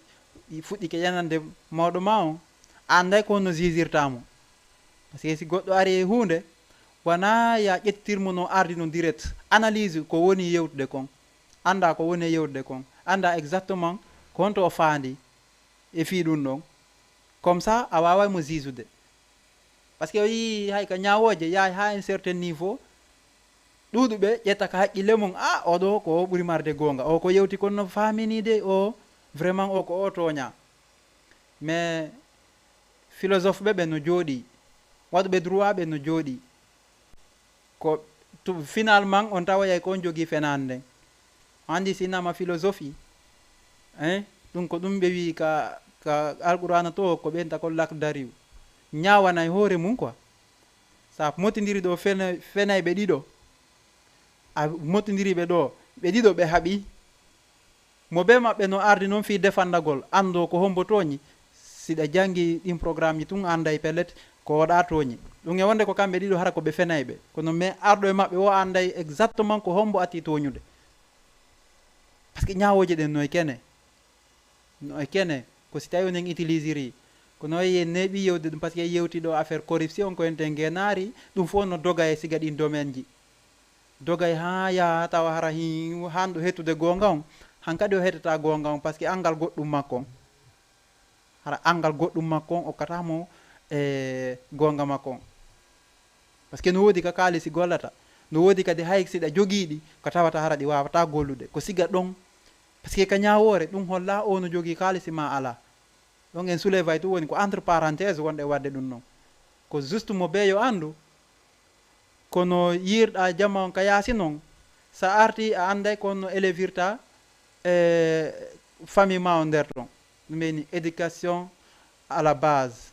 i fuɗɗike yenande mawɗo ma on, a annday ko honno jijirta mo. Parce que si goɗɗo ari e huunde, wona ya ƴettirmo no ardi no direct. Analyse ko woni yewtude kon. Annda ko woni e yewtude kon. Annda exactement ko honto o faandi e fii ɗum ɗon. Comme ça, a waaway mo jisude. Parce que o yii hay ka ñaawooje yahay ha un certain niveau, ɗuuɗuɓe ƴetta ka haqqille mum, a, o ɗo ko o ɓuri marde goonga, o ko yewti kon no faamini de, o vraiment o ko o tooña. Mais philosophe ɓe ɓe no jooɗi, waɗuɓe droit ɓe no jooɗi. Ko tu-, finalement, on tawoyay ko on jogii fenaande nden. Anndi si innama philosophie, hein? Ɗum ko ɗum ɓe wi'i ka, ka Alqur'aana to, ko ɓen takol lakdariyu. Ñaawanay hoore mum quoi. Sa motindiri ɗo fena-, fenayɓe ɗiɗo, a motindiri ɓe ɗo, ɓe ɗiɗo ɓe haɓi. Mo bee maɓɓe no ardi non fii defandagol, anndoo ko hombo tooñi. Si ɗa janngi ɗin programmeji tun, annday pellet ko oɗa tooñi. Ɗum e wonde ko kamɓe ɗiɗo hara ko ɓe fenayɓe. Kono mais arɗo e maɓɓe o annday exactement ko hombo ati tooñude. Parce que ñaawooje ɗen no e kene. No e kene, ko si tawi onen utilisiri. Kono en neeɓi yewde ɗum, parce que en yewti ɗo affaire corruption, ko enten ngeenaari, ɗum fof no doga e siga ɗin domaine ji. Dogay haa yaha tawa hara hi-, hanɗo hettude goonga on, hankadi o hettata goonga on, parce que anngal goɗɗum makko on. Hara anngal goɗɗum makko on okkata mo, e, goonga makko on. Parce que no woodi ka kaalisi gollata, no woodi kadi hay siɗa jogiiɗi, ko tawata hara ɗi waawata gollude. Ko siga ɗon, parce que ka ñaawoore, ɗum holla o no jogii kaalisi ma alaa. Ɗon en soulevay tun woni ko entre parenthèse wonɗe waɗde ɗum non. Ko juste mo bee yo anndu, kono yiirɗa jama on ka yaasi non, sa arti a annday ko no élevirta e famille ma on nder ton. Ɗum woni éducation à la base.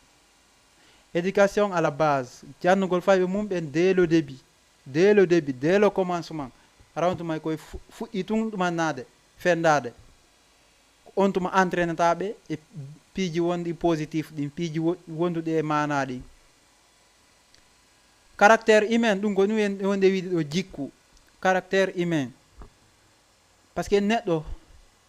Éducation à la base. Jannugol fayɓe mum ɓen dès le début. Dès le début, dès le commencement. Hara on tuma koye fu-, fuɗɗi tun ɗumannaade, fenndaade. On tuma entrainata ɓe e piiji wonɗi positif ɗin, piiji wo-, wonduɗi e maanaa ɗin. Caractère humain, ɗum ko ɗum en wonde wiide ɗo jikku. Caractère humain. Parce que neɗɗo,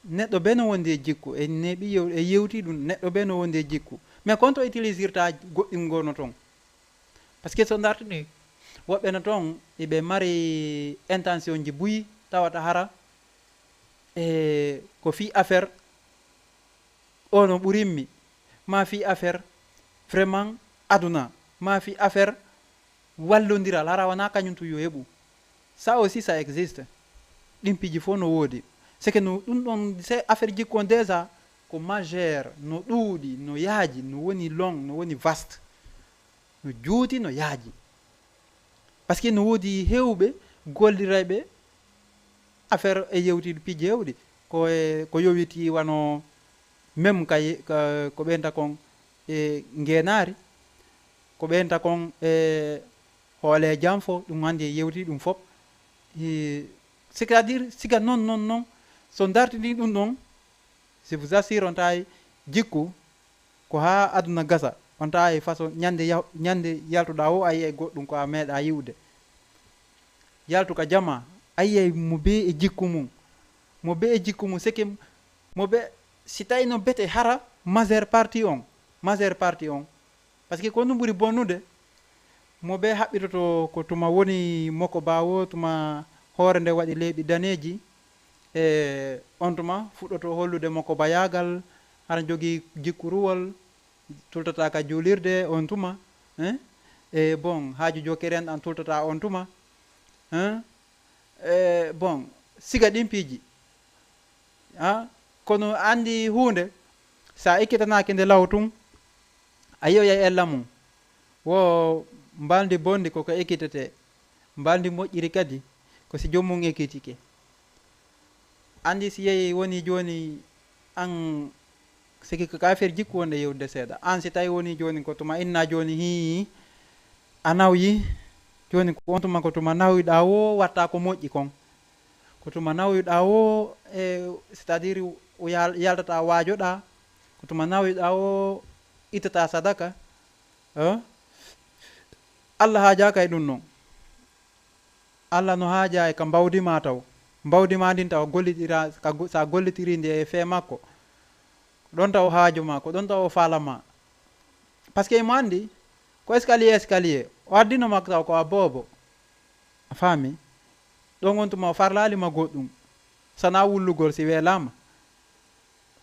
neɗɗo bee no wondi e jikku. En neeɓi yew-, e yewti ɗum, neɗɗo bee no wondi e jikku. Mais kon to utilisirta goɗɗum ngo no ton. Parce que so dartini, woɓɓe no ton, iɓe mari intention ji buy, tawata hara, e ko fii affaire, o no ɓurimmi, ma fii affaire vraiment aduna, ma fii affaire wallondiral, hara wona kañum tun yo heɓu. Ça aussi, ça existe. Ɗin piiji fof no woodi. C'est que no, ɗum ɗon, c'est affaire jikku on déjà, ko majeur, no ɗuuɗi, no yaaji, no woni long, no woni vaste. No juuti, no yaaji. Parce que no woodi heewɓe gollirayɓe affaire e yewtiiɗo piiji heewɗi. Ko e, ko yowitii wano même ka ye-, ka, ko ɓeynta kon e ngeenaari, ko ɓeynta kon e hoole janfo, ɗum hannde yewti ɗum fof. E, c'est-à-dire, siga non, non, non, so dartini ɗum ɗon, je vous assure, on tawi jikku ko haa aduna gasa, on tawi façon ñande yah-, ñande yaltuɗa o, a yi'ay goɗɗum ko a meeɗa yi'ude. Yaltu ka jama, a yi'ay mo bee e jikku mum. Mo bee e jikku mum, c'est que mo bee, si tawi no bete hara, majeure partie on, majeure partie on. Parce que ko ɗum ɓuri bonnude, mo bee haɓɓitoto ko tuma woni moko baawo, tuma hoore nde waɗi leeɓi daneeji, e on tuma fuɗɗoto hollude moko bayaagal, hara jogii jikkuruwol, tultata ka juulirde on tuma, hein? E bon, haaju jokkere en an tultata on tuma, hein? E bon, siga ɗin piiji. Ha? Kono andi huunde, sa ekkitanaaki nde law tun, a yi'oyay ella mum. Wo mbalndi bonndi koko ekkitetee, mbalndi moƴƴiri kadi ko si joom mum ekkitike. Andi si yehi woni jooni an, siki ko ka affaire jikku wonde yewtude seeɗa. An si tawi woni jooni ko tuma inna jooni hii a nawyi, jooni ko on tuma ko tuma nawyiɗaa wo watta ko moƴƴi kon. Ko tuma nawyiɗaa wo, e, c'est-à-dire o yal-, yaltata waajoɗaa, ko tuma nawyiɗaa wo ittata sadaka, eh? Allah haajaaka e ɗum non. Allah no haaja e ka mbawdi ma taw. Mbawdi ma ndin taw gollitira, ka go-, sa gollitiri ndi e fee makko. Ko ɗon taw haaju ma, ko ɗon taw o faala ma. Parce que imo andi, ko escalier, escalier. O addino makko taw ko a boobo. A faami? Ɗon on tuma o farlaali ma goɗɗum. Sana wullugol si weelaama.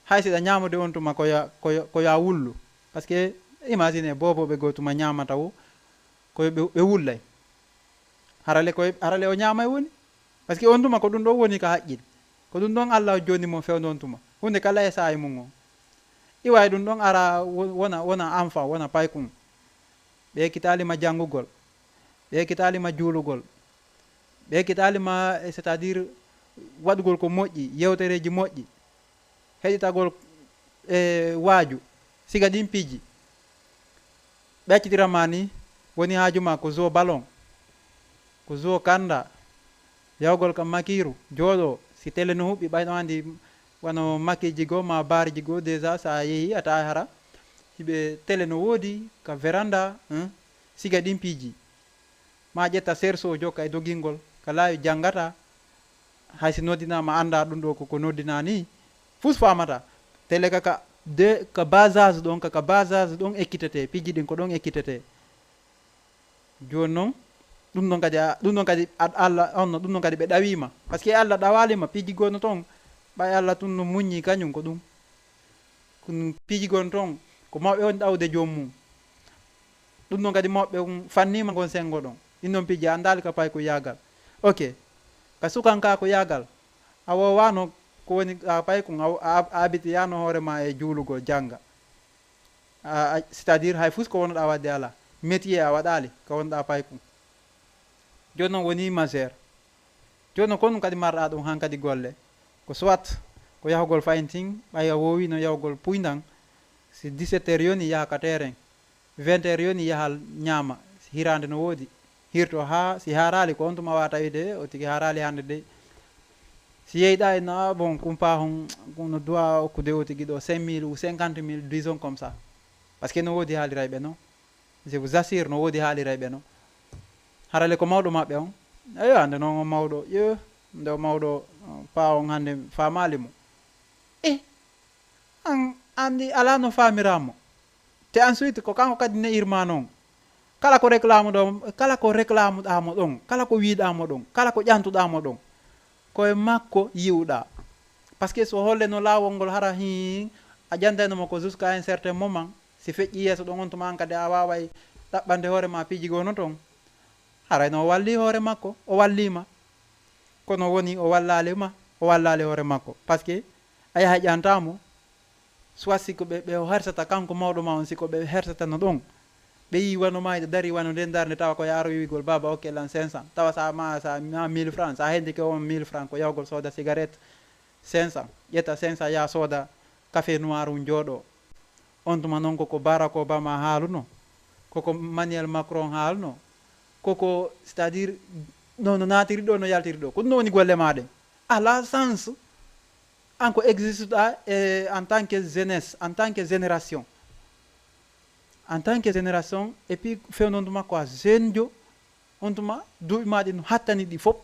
Hay si ɗa ñaamude on tuma ko ya, ko ya, ko ya wullu. Parce que imagine booboɓe goo tuma ñaamata wo, ko ɓe, ɓe wullay. Harale ko, harale o ñaamay woni. Parce que on tuma ko ɗum ɗon woni ka haqqil. Ko ɗum ɗon Allah o joni mo fewndo on tuma. Hunde kala e saa'i mum o. Iwa e ɗum ɗon ara wo-, wona, wona enfant, wona paykun. Ɓe ekkitaali ma janngugol. Ɓe ekkitaali ma juulugol. Ɓe ekkitaali ma, eh, c'est-à-dire waɗugol ko moƴƴi, yewtereeji moƴƴi. Heɗitagol, eh, waaju, siga ɗin piiji. Ɓe accitira ma ni, woni haaju ma ko zo ballon, ko zo kanda, yahugol ka makiiru, jooɗo, si tele no huɓɓi, ɓay no andi, wano makiiji goo ma baarji goo, déjà sa yehi, a tawa hara, hiɓe tele no woodi, ka veranda, hein, siga ɗin piiji. Ma ƴetta cerceau, jokka e dogingol, ka laawi janngata, hay si noddinaama annda ɗum ɗo koko noddinaa ni, fus faamata. Tele ka, ka, de, ka bas âge ɗon, ka, ka bas âge ɗon ekkitetee, piiji ɗin ko ɗon ekkitetee. Jooni non, ɗum ɗon kadi a, ɗum ɗon kadi a, Allah, on no, ɗum ɗon kadi ɓe ɗawiima. Parce que Allah ɗawaali ma, piiji goo no ton, ɓay Allah tun no muññi kañum ko ɗum. Kono piiji goo no ton, ko mawɓe woni ɗawde joom mum. Ɗum ɗon kadi mawɓe on fanniima ngon senngo ɗon. Ɗin ɗon piiji a anndaali ka paykun yaagal. Ok. Ka sukankaaku yaagal, a woowaano ko woni ka paykun, a, a, a abitiyaano hoore ma e juulugol, jannga. A, a, c'est-à-dire hay fus ko wonnoɗaa waɗde alaa. Métier a waɗaali ka wonɗaa paykun. Jooni non woni majeur. Jooni non ko ɗum kadi marɗaa ɗum hankadi golle. Ko soit ko yahugol fayin tin, ɓay a woowiino yahugol puyndan, si dix-sept heures yoni yaha ka terrain, vingt heures yoni yaha ñaama, si hiraande no woodi. Hirto haa, si haaraali ko on tuma waawa tawide o tigi haaraali hannde de. Si yeeyɗaa en, ah, bon, kumpaa hon, no doit okkude o tigi ɗo cinq mille ou cinquante mille, disons comme ça. Parce que no woodi haalirayɓe non. Je vous assure, no woodi haalirayɓe non. Harale ko mawɗo maɓɓe on. Eyo, hannde non on mawɗo, yo, nde o mawɗo, paa on hannde faamaali mo. Eh, an, anndi alaa no faamiraa mo. Te ensuite, ko kanko kadi ne'irma non. Kala ko réclame ɗo, kala ko réclame ɗaa mo ɗon, kala ko wiiɗaa mo ɗon, kala ko ƴantuɗaa mo ɗon, ko e makko yi'uɗaa. Parce que so holle no laawol ngol hara hin, a ƴantayno mo ko jusqu'à un certain moment, si feƴƴi yeeso ɗon on tuma an kadi a waaway ɗaɓɓande hoore ma piiji goo no ton. Haray no o walli hoore makko, o walliima. Kono woni o wallaali ma, o wallaali hoore makko. Parce que a yaha ƴanta mo, soit si ko ɓe, ɓe o hersata, kanko mawɗo ma on, si ko ɓe hersata no ɗon. Ɓe yii wano ma, hiɗa dari wano nden darnde, tawa ko yaaro wiigol, "Baba, okke lan cinq cents." Tawa sa ma, sa ma mille francs, sa hendike on mille francs, ko yahugol sooda cigarette cinq cents. Ƴetta cinq cents, ya sooda café noir un jooɗo. On tuma non koko Barack Obama haaluno, koko Emmanuel Macron haaluno, koko, c'est-à-dire, no, no naatiri ɗo, no yaltiri ɗo. Ko ɗum woni golle ma ɗen. À la chance, an ko existe ɗa, e, en tant que jeunesse, en tant que génération. En tant que génération, et puis fewndo on tuma ko a jeune jo, on tuma duuɓi ma ɗi no hattani ɗi fof.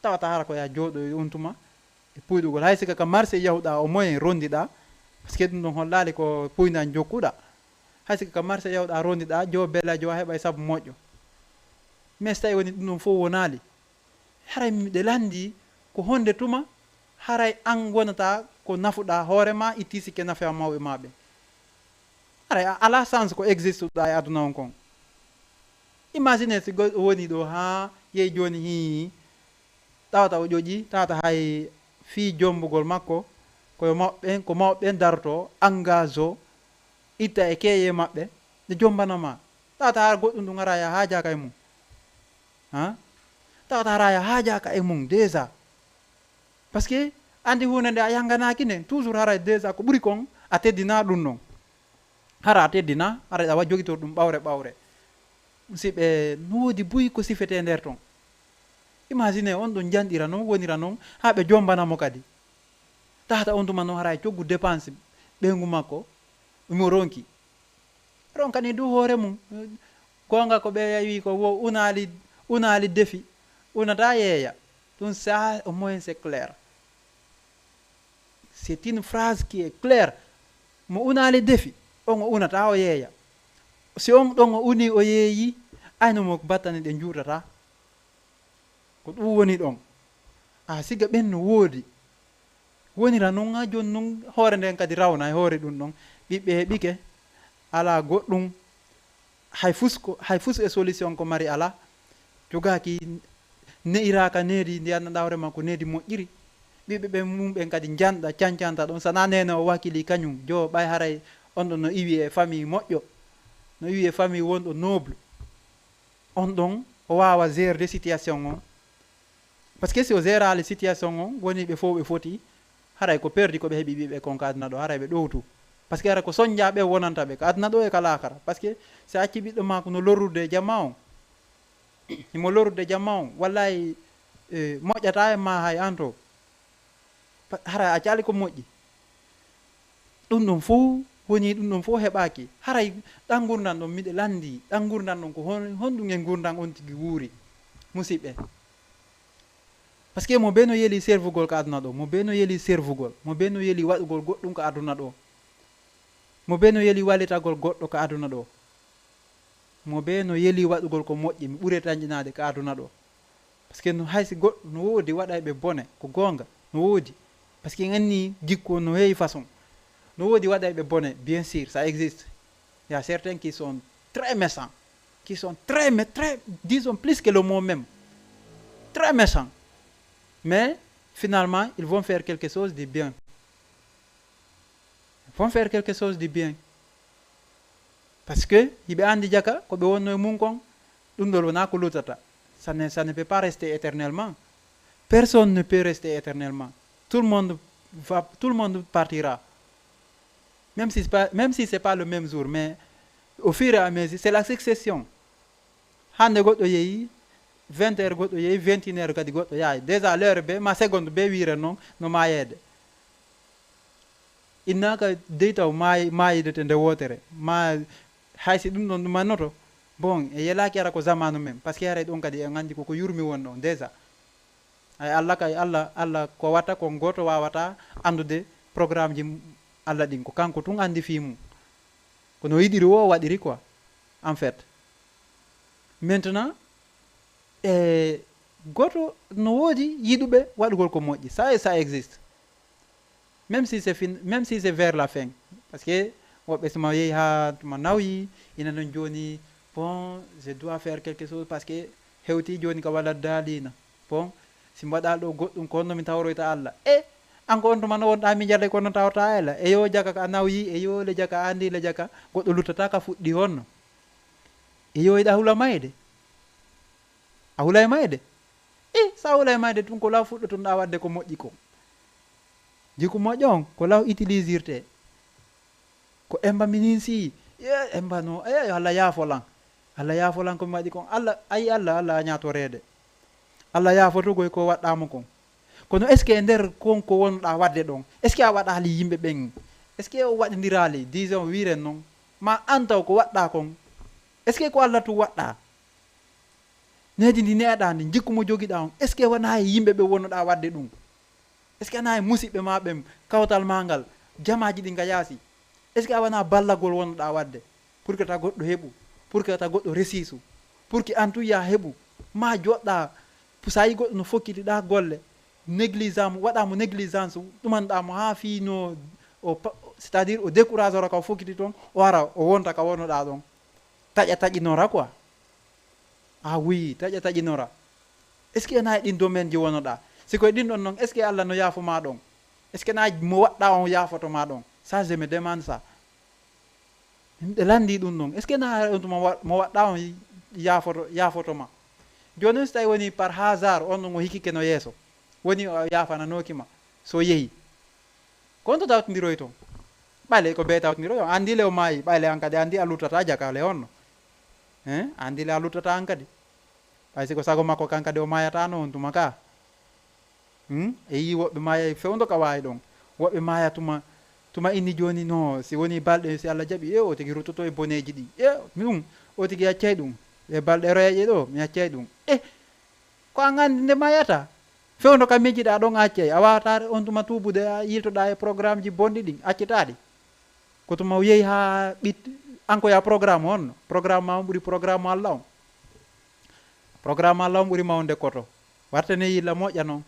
Tawata hara ko ya jooɗo on tuma e puyɗugol. Hay sika ka marché yahuɗa o moyen rondiɗa, parce que ɗum ɗon hollaali ko puydan jokkuɗa. Hay sika ka marché yahuɗa rondiɗa, jo bela jo a heɓay sabu moƴƴo. Mais so tawi woni ɗum ɗon fof wonaali, haray miɗe lanndi ko honde tuma haray an wonata ko nafuɗa hoore ma, itti sikke nafa mawɓe ma ɓen. Haray a alaa sens ko existe ɗa e aduna on kon. Imagine si go- o woni ɗo haa yehi jooni hii, tawata o ƴoƴi, tawata hay fii jombugol makko, ko yo mawɓe ɓen, ko mawɓe ɓen daroto, engage o, itta e keeye maɓɓe, ɗe jombana ma. Tawata hara goɗɗum ɗum ara ya haajaaka e mum. Ha? Tawata hara ya haajaaka e mum déjà. Parce que andi huunde nde a yanganaaki nden, toujours haray déjà ko ɓuri kon a teddina ɗum non. Hara a teddina, haray ɗa wa jogitor ɗum ɓawre ɓawre. Musidɓe, no woodi buy ko sifetee nder ton. Imagine on ɗon janɗira non, wonira non, haa ɓe jombana mo kadi. Tawata on tuma non haray coggu dépense ɓeyngu makko, mo ronki. Ronkani du hoore mum. Goonga ko ɓe wi ko wo unaali, unaali defi, unata yeeya. Ɗum ça, au moins c'est clair. C'est une phrase qui est claire. Mo unaali defi, on o unata o yeeya. Si on ɗon o uni o yeeyi, ayno mo battane ɗe njuutata. Ko ɗum woni ɗon. A siga ɓen no woodi. Wonira non haa jooni non hoore nden kadi rawna e hoore ɗum ɗon. Ɓiɓɓe heɓike, alaa goɗɗum. Hay fus ko, hay fus e solution ko mari alaa. Jogaaki, ne'iraaka needi, ndi anndanɗaa hoore makko needi moƴƴiri. Ɓiɓɓe ɓen mum ɓen kadi njanɗa, cancanta ɗon. Sana neene o wakili kañum. Jo ɓay haray on ɗon no iwi e famille moƴƴo. No iwi e famille wonɗo noble. On ɗon o waawa gérer situation on. Parce que si o géraali situation on, woni ɓe fof ɓe foti, haray ko perdi ko ɓe heɓi ɓiɓɓe kon ka aduna ɗo, haray ɓe ɗowtu. Parce que haray ko sonja ɓe wonanta ɓe ka aduna ɗo e ka laakara. Parce que si a acci ɓiɗɗo ma ko no lorrude e jama on, himo lorrude jama on, wallahi, eh, moƴƴata e ma hay an to. Pa- hara a caali ko moƴƴi. Ɗum ɗon fof woni, ɗum ɗon fof heɓaaki. Haray ɗan ngurndan ɗon miɗe lanndi, ɗan ngurndan ɗon ko hon, honɗum e ngurndan on tigi wuuri, musidɓe? Parce que mo bee no yeli servugol ka aduna ɗo, mo bee no yeli servugol, mo bee no yeli waɗugol goɗɗum ka aduna ɗo, mo bee no yeli walitagol goɗɗo ka aduna ɗo, mo bee no yeli waɗugol ko moƴƴi, mi ɓuri tanƴinaade ka aduna ɗo. Parce que no, hay si goɗɗo no woodi waɗayɓe bone, ko goonga, no woodi. Parce que en anni jikku on no heewi façon. No woodi waɗayɓe bone, bien sûr, ça existe. Il y a certains qui sont très méchants, qui sont très, mais très, disons plus que le mot même. Très méchants. Mais finalement, ils vont faire quelque chose de bien. Ils vont faire quelque chose de bien. Parce que hiɓe anndi jaka ko ɓe wonno e mum kon, ɗum ɗon wonaa ko luttata. Ça ne, ça ne peut pas rester éternellement. Personne ne peut rester éternellement. Tout le monde va, tout le monde partira. Même si c'est pas, même si c'est pas le même jour, mais au fur et à mesure, c'est la succession. Hannde goɗɗo yehi, vingt heures goɗɗo yehi, vingt et une heures kadi goɗɗo yahay. Déjà l'heure be, ma seconde be wiire noon, no maayeede. Innaaka dey taw maay-, maayidete nde wootere. Ma hay si ɗum ɗon ɗum annoto, bon, e yelaaki ara ko zamaanu men. Parce que haray ɗum kadi en anndi ko ko yurmi won ɗon déjà. Ay Allah kay, Allah, Allah ko watta kon gooto waawata anndude programmeji Allah ɗin. Ko kanko tun anndi fii mum. Ko no yiɗiri wo o waɗiri quoi, en fait. Maintenant, e gooto no woodi yiɗuɓe waɗugol ko moƴƴi. Ça, ça existe. Même si c'est fin, même si c'est vers la fin. Parce que woɓɓe suma yehi haa tuma nawyi, ina non jooni, bon, je dois faire quelque chose parce que hewti jooni ka wala daalina. Bon, si mbaɗa ɗo goɗɗum ko honno mi tawroyta Allah? E, an ko on tuma no wonɗa miijade kono tawta Allah. E yo jaka ka nawyi, e yo le jaka andi le jaka, goɗɗo luttata ka fuɗɗi honno? E yo iɗa hula mayde? A hulay mayde? E, sa hulay mayde tun ko law fuɗɗotonɗa waɗde ko moƴƴi kon. Jikku moƴƴo on, ko law utilisirte. Ko emba minin si, e, emba no, e, Allah yaafo lan. Allah yaafo lan ko mi waɗi kon. Allah, ayi Allah, Allah a ñaatoreede. Allah yaafoto koy ko waɗɗaama kon. Kono est-ce que e nder kon ko wonɗa waɗde ɗon, est-ce que a waɗaali yimɓe ɓen? Est-ce que o waɗindiraali, disons, wiren non, ma an taw ko waɗɗa kon? Est-ce que ko Allah tun waɗɗa? Needi ndi neɗɗa ndi, jikku mo jogiɗa on, est-ce que wonaa e yimɓe ɓe wonnoɗa waɗde ɗum? Est-ce que a na e musiɓɓe ma ɓen, kawtal ma ngal, jamaaji ɗin ka yaasi? Est-ce que a wona ballagol wonnoɗa waɗde pour que ta goɗɗo heɓu, pour que ta goɗɗo resisu, pour que an tun ya heɓu? Ma joɗɗa, sa yi goɗɗo no fokkiti ɗa golle, négligence mo, waɗa mo négligence, ɗumanɗa mo haa fii no o pa-, c'est-à-dire o décourage ora ka o fokkiti toon, o ara o wonta ka wonoɗa ɗon. Taƴa taƴinora quoi. Ah oui, taƴa taƴinora. Est-ce que ena e ɗin domaine ji wonoɗa? Si koye ɗin ɗon noon, est-ce que Allah no yaafo ma ɗon? Est-ce que na mo waɗɗa on yaafoto ma ɗon? Ça je me demande ça. Miɗo lanndi ɗum ɗon. Est-ce que na on tuma wa- mo waɗɗa on yaafoto yaafoto ma? Jooni noon si tawi woni par hasard on ɗon o hikike no yeeso, woni o yaafananooki ma so yehi, ko on to tawtondiroy toon? Ɓayle ko bee tawtondiroy on, anndi le o maayi, ɓayle an kadi anndi a luttata jaka le on no. Hein? Anndi le a luttata an kadi. Ɓay si ko sago makko kan kadi o maayataano on tuma ka. Hmm? E yii woɓɓe maaya e fewndo ka waawi ɗon. Woɓɓe maaya tuma tuma inni jooni no si woni balɗe si Allah jaɓi e o tigi ruttoto e boneeji ɗi e ɗum o tigi accay ɗum. E balɗe reeƴe ɗo mi accay ɗum. E ko an anndi nde maayata? Fewndo ka miijiɗa ɗon a accay, a waawata on tuma tuubude a yiltoɗa e programme ji bonɗi ɗin accitaɗi. Ko tuma o yehi haa ɓit an ko ya programme on, programme ma on ɓuri programme Allah on. Programme Allah on ɓuri mawnde koto. Wartane yilla moƴƴa non.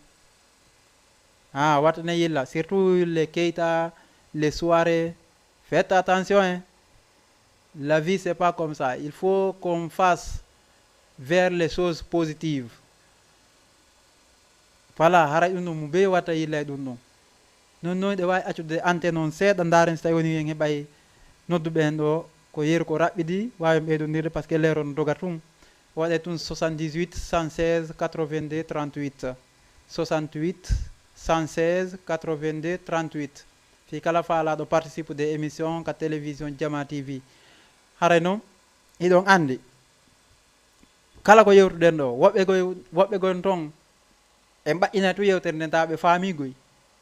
Ah, wartane yilla, surtout les Keita, les Souaré. Faites attention, hein. La vie c'est pas comme ça. Il faut qu'on fasse vers les choses positives. Voilà, haray ɗum ɗon mo bee watta yillay ɗum ɗon. Non non ɗe waawi accude antenne on seeɗa, ndaaren si tawi woni en heɓay nodduɓe en ɗo ko yeru ko raɓɓiɗi, waawen ɓeydondirde parce que l'heure on doga tun. Waɗe tun soixante-dix-huit cent seize quatre-vingt-deux trente-huit. Soixante-huit cent seize quatre-vingt-deux trente-huit. Fii kala faalaaɗo participe de émission ka télévision Jama T V. Haray non hiɗon anndi kala ko yewtuɗen ɗo, woɓɓe goy woɓɓe gon toon en mbaɗɗina tu yewtere nden tawa ɓe faami goy.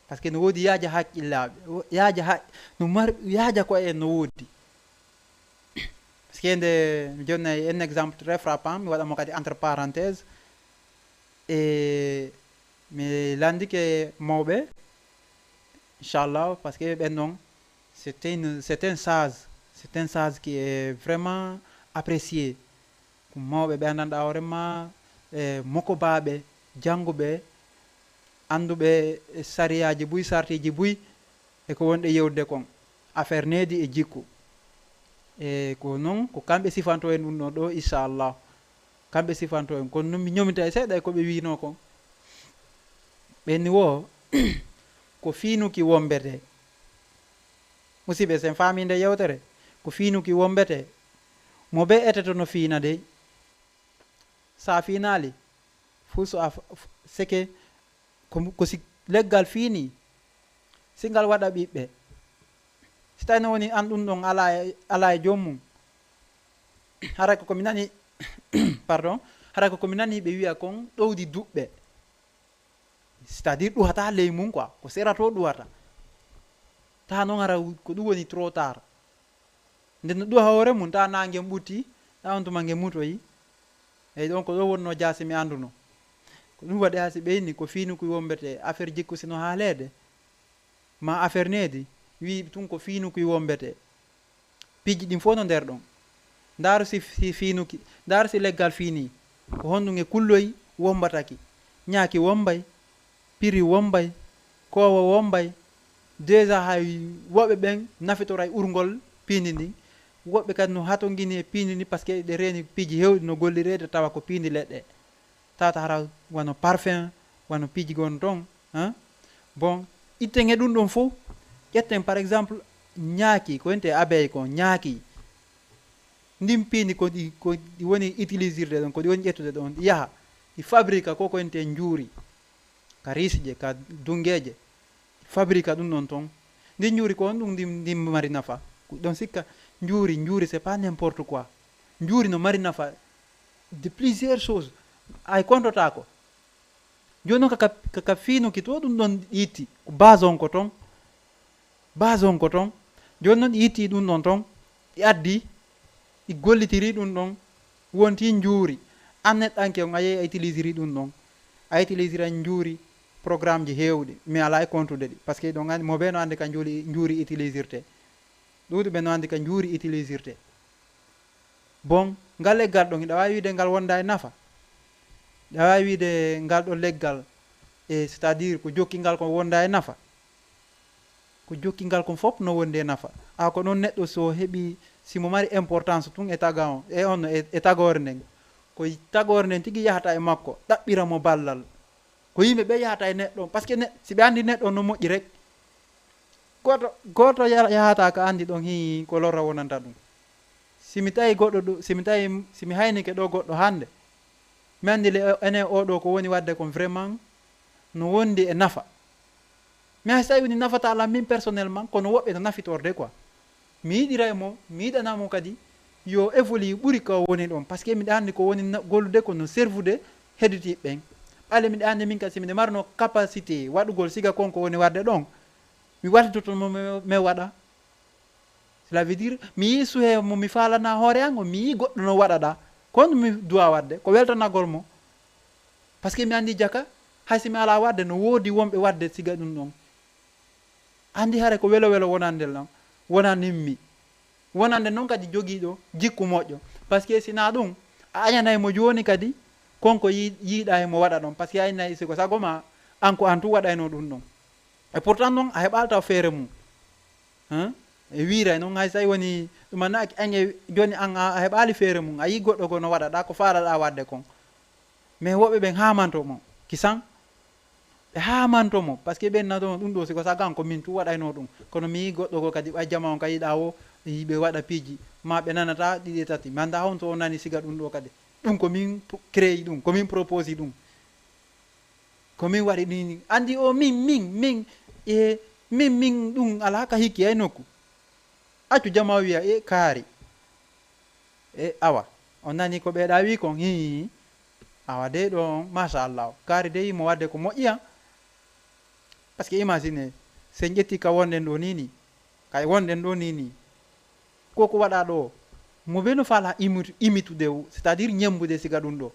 Parce que no woodi yaaja hakkillaaɓe, yaaja ha no mar yaaja ko en no woodi. Parce que nde mi jonnay un exemple très frappant, mi waɗa mo kadi entre parenthèse. E mi lanndike mawɓe, inchallah, parce que ɓen noon c'est un c'est un sage, c'est un sage qui est vraiment apprécié. Ko mawɓe ɓe anndanɗaa hoore ma, e mokobaaɓe jannguɓe annduɓe sariyaaji buy, sartiiji buy, e ko wonɗe yewtude kon, affaire needi e jikku. E ko noon ko kamɓe sifanto en ɗum ɗo ɗo, inchallah. Kamɓe sifanto en, kono noon mi ñomita e seeɗa e ko ɓe wiinoo kon. Ɓenni woo ko fiinuki wombetee. Musiɓɓe, sen faamii nde yewtere, ko fiinuki wombetee. Mo bee eteto no fiina dey. So a fiinaali fuu, so a seke ko si leggal fiinii, si ngal waɗa ɓiɓɓe, si tawii no woni an ɗum ɗon alaa e alaa e joom mum. Haray ko ko mi nani pardon, haray ko ko mi nani ɓe wiya kon ɗowdi duɓɓe. C'est-à-dire ɗuhata ley mum quoi, ko sera to ɗuhata. Taa noon hara ko ɗum woni trop tard. Nde no ɗuha hoore mum, taa naange ɓutti, taa on tuma nge mutoyi. Eyi ɗon ko ɗo wonnoo jaasi mi annduno. Ko ɗum waɗi haa si ɓeyni ko fiinuki wombetee affaire jikku sino haaleede. Ma affaire needi, wii tun ko fiinuki wombetee. Piiji ɗin fof no nder ɗon. Ndaaru si si fiinuki, ndaaru si leggal fiinii, ko honɗum e kulloy wombataki. Ñaaki wombay, piri wombay, koowa wombay. Déjà hay woɓɓe ɓen nafitoray urngol piindi ndin. Woɓɓe kadi no hatongini e piindi ndin parce que ɗe reeni piiji heewɗi no gollireede tawa ko piindi leɗɗe. Tawata hara wano parfum, wano piiji gon ton. Hein? Bon, itten e ɗum ɗon fof, ƴetten par exemple ñaaki, ko wiyetee abeille kon, ñaaki. Ndin piindi ko ɗi ko ɗi woni utilisirde ɗon, ko ɗi woni ƴettude ɗon, ɗi yaha, ɗi fabrika ko ko wiyetee njuuri, ka riisiije, ka dunngeeje, fabrika ɗum ɗon ton. Ndin njuuri ko on ɗum ndin ndin mari nafa. Ko ɗon sikka njuuri, njuuri c'est pas n'importe quoi. Njuuri no mari nafa de plusieurs choses. Ay kontotaako. Jooni noon kaka kaka fiinuki to ɗum ɗon itti, ko base on ko toon. Base on ko toon. Jooni noon ɗi itti ɗum ɗon toon, ɗi addi, ɗi gollitiri ɗum ɗon, wonti njuuri. An neɗɗanke on, a yehi a utilisiri ɗum ɗon. A utilisira njuuri programme ji heewɗi, mi alaa e kontude ɗi. Parce que ɗon anndi, mo bee no anndi ka njuuri njuuri utilisirte. Ɗuuɗuɓe no anndi ka njuuri utilisirte. Bon, ngal leggal ɗon, hiɗa waawi wiide ngal wonda e nafa? Hiɗa waawi wiide ngal ɗo leggal, e c'est-à-dire ko jokki ngal ko wonda e nafa? Ko jokkingal kon fof no wondi e nafa. A ko noon neɗɗo so heɓi, si mo mari importance tun e taga on, e on, e, e tagoore nden. Ko tagoore nden tigi yahata e makko, ɗaɓɓira mo ballal. Ko yimɓe ɓe yahata e neɗɗo on, parce que ne, si ɓe anndi neɗɗo on no moƴƴi rek, gooto, gooto ya-, yahata ka anndi ɗon, hii, ko lorra wonanta ɗum. Si mi tawi goɗɗo ɗo, si mi tawi, si mi haynike ɗo goɗɗo hannde, mi anndi le, enen oɗo ko woni waɗde kon vraiment no wondi e nafa. Mais hay so tawi woni nafata lan min personnellement, kono woɓɓe no nafitorde quoi. Mi yiɗiray mo, mi yiɗana mo kadi yo évolue ɓuri ko woni ɗon. Parce que miɗa anndi ko woni na-, gollude ko no servude hedditiiɓe ɓen. Ɓalle miɗa anndi min kadi si miɗa marno capacité waɗugol siga kon ko woni waɗde ɗon, mi waɗitoto mo mi, mi waɗa. Cela veut dire, mi yii suhe mo mi faalana hoore an, o mi yii goɗɗo no waɗa ɗa. Ko honɗum mi duwa waɗde? Ko weltanagol mo. Parce que mi anndi jaka, hay si mi alaa waɗde, no woodi wonɓe waɗde siga ɗum ɗon. Anndi hare ko welo welo wonande lan, wonanimmi. Wonande noon kadi jogiiɗo jikku moƴƴo. Parce que si naa ɗum, a añanay mo jooni kadi, kon ko yii-, yiiɗa e mo waɗa ɗon. Parce que a innay si ko sago ma, an ko an tun waɗayno ɗum ɗon. E pourtant noon, a heɓaali taw feere mum. Hein? E wiiray noon, hay so tawi woni ɗum anna, an e jooni an a, a heɓaali feere mum. A yii goɗɗo ko no waɗa ɗa, ko faalaɗa waɗde kon. Mais woɓɓe ɓen haamanto mo, kisan. Ɓe haamanto mo, parce que ɓen nato ɗum ɗo, si ko sago an ko min tun waɗayno ɗum. Kono mi yii goɗɗo ko kadi ɓay jama on ka yiɗa o, yiɓe waɗa piiji, ma ɓe nanata ɗiɗi e tati. Mi annda honto o nani siga ɗum ɗo kadi. Ɗum ko min p-, créé ɗum, ko min propose ɗum. Ko min waɗi ɗum ni. Anndi o min, min, min, e min, min ɗum alaa ka hikki hay nokku. Accu jama o wiya, e kaari. E awa, on nani ko ɓeeɗa wi kon, hii. Awa dey ɗo on, machallah. Kaari dey mo waɗde ko moƴƴi an. Parce que imagine, si en ƴetti ka wonɗen ɗo ni ni, kay wonɗen ɗo ni ni, ko ko waɗa ɗo, mo be no fala imitu-, imitude o, c'est-à-dire ñembude siga ɗum ɗo.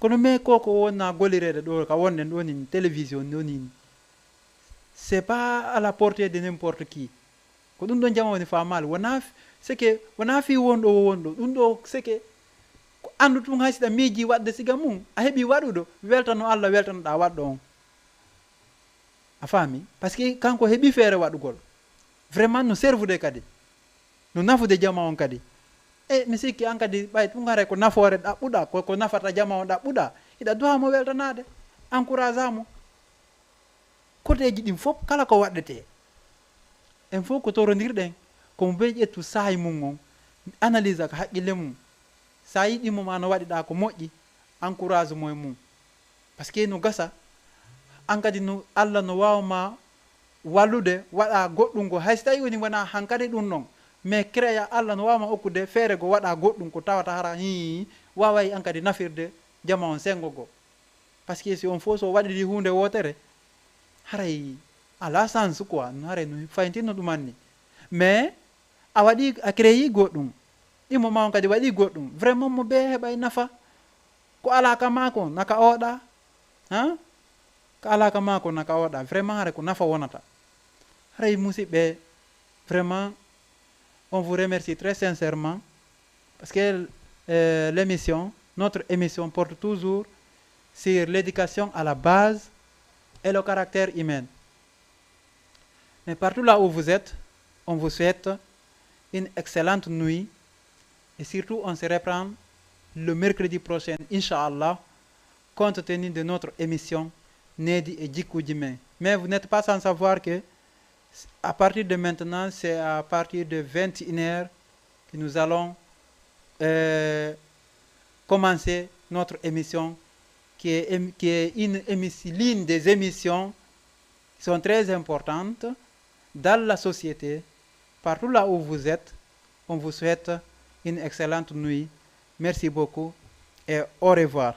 Kono mais ko ko wonna gollireede ɗo ka wonɗen ɗo ni ni, télévision ɗo ni ni, c'est pas à la portée de n'importe qui. Ko ɗum ɗon jama woni faamaali. Wona f-, c'est que wona fii wonɗo o wonɗo. Ɗum ɗo c'est que ko anndu tun hay si ɗa miiji waɗde siga mum, a heɓi waɗuɗo, weltano Allah, weltanoɗa waɗɗo on. A faami? Parce que kanko heɓi feere waɗugol. Vraiment no servude kadi. No nafude jama on kadi. E mi sikki an kadi ɓay ɗum haray ko nafoore ɗaɓɓuɗa, ko, ko nafata jama on ɗaɓɓuɗa. Hiɗa duha mo weltanaade. Encourage mo. Koteeji ɗin fof kala ko waɗdetee. En fof ko torondirɗen. Ko mo be ƴettu saayi mum on. Analyse ka haqqille mum. Sa yiɗi mo ma no waɗiɗa ko moƴƴi, encourage mo e mum. Parce que no gasa, an kadi no, Allah no waawa ma wallude, waɗa goɗɗum go. Hay so tawi woni wona hankadi ɗum ɗon. Mais créa Allah no waawa ma okkude feere go waɗa goɗɗum ko tawata hara hii, waaway an kadi nafirde jama on sengo go. Parce que si on fof so waɗiri huunde wootere, haray ala sens quoi, haray no fayntinno ɗum anni. Mais a waɗi, a créé goɗɗum. Ɗimo ma on kadi waɗi goɗɗum. Vraiment mo be heɓay nafa. Ko ala ka maako, naka oɗa. Ha? Ko ala ka maako, naka oɗa. Vraiment haray ko nafa wonata. Haray musidɓe, vraiment, on vous remercie très sincèrement. Parce que, euh, l'émission, notre émission porte toujours sur l'éducation à la base et le caractère humain. Mais partout là où vous êtes, on vous souhaite une excellente nuit et surtout on se reprend le mercredi prochain, Inch'Allah, compte tenu de notre émission Nehdi e Jikkuuji Men. Mais vous n'êtes pas sans savoir que à partir de maintenant, c'est à partir de vingt et une heures que nous allons, euh, commencer notre émission qui est ém-, qui est une émis-, l'une des émissions qui sont très importantes dans la société. Partout là où vous êtes, on vous souhaite une excellente nuit. Merci beaucoup et au revoir.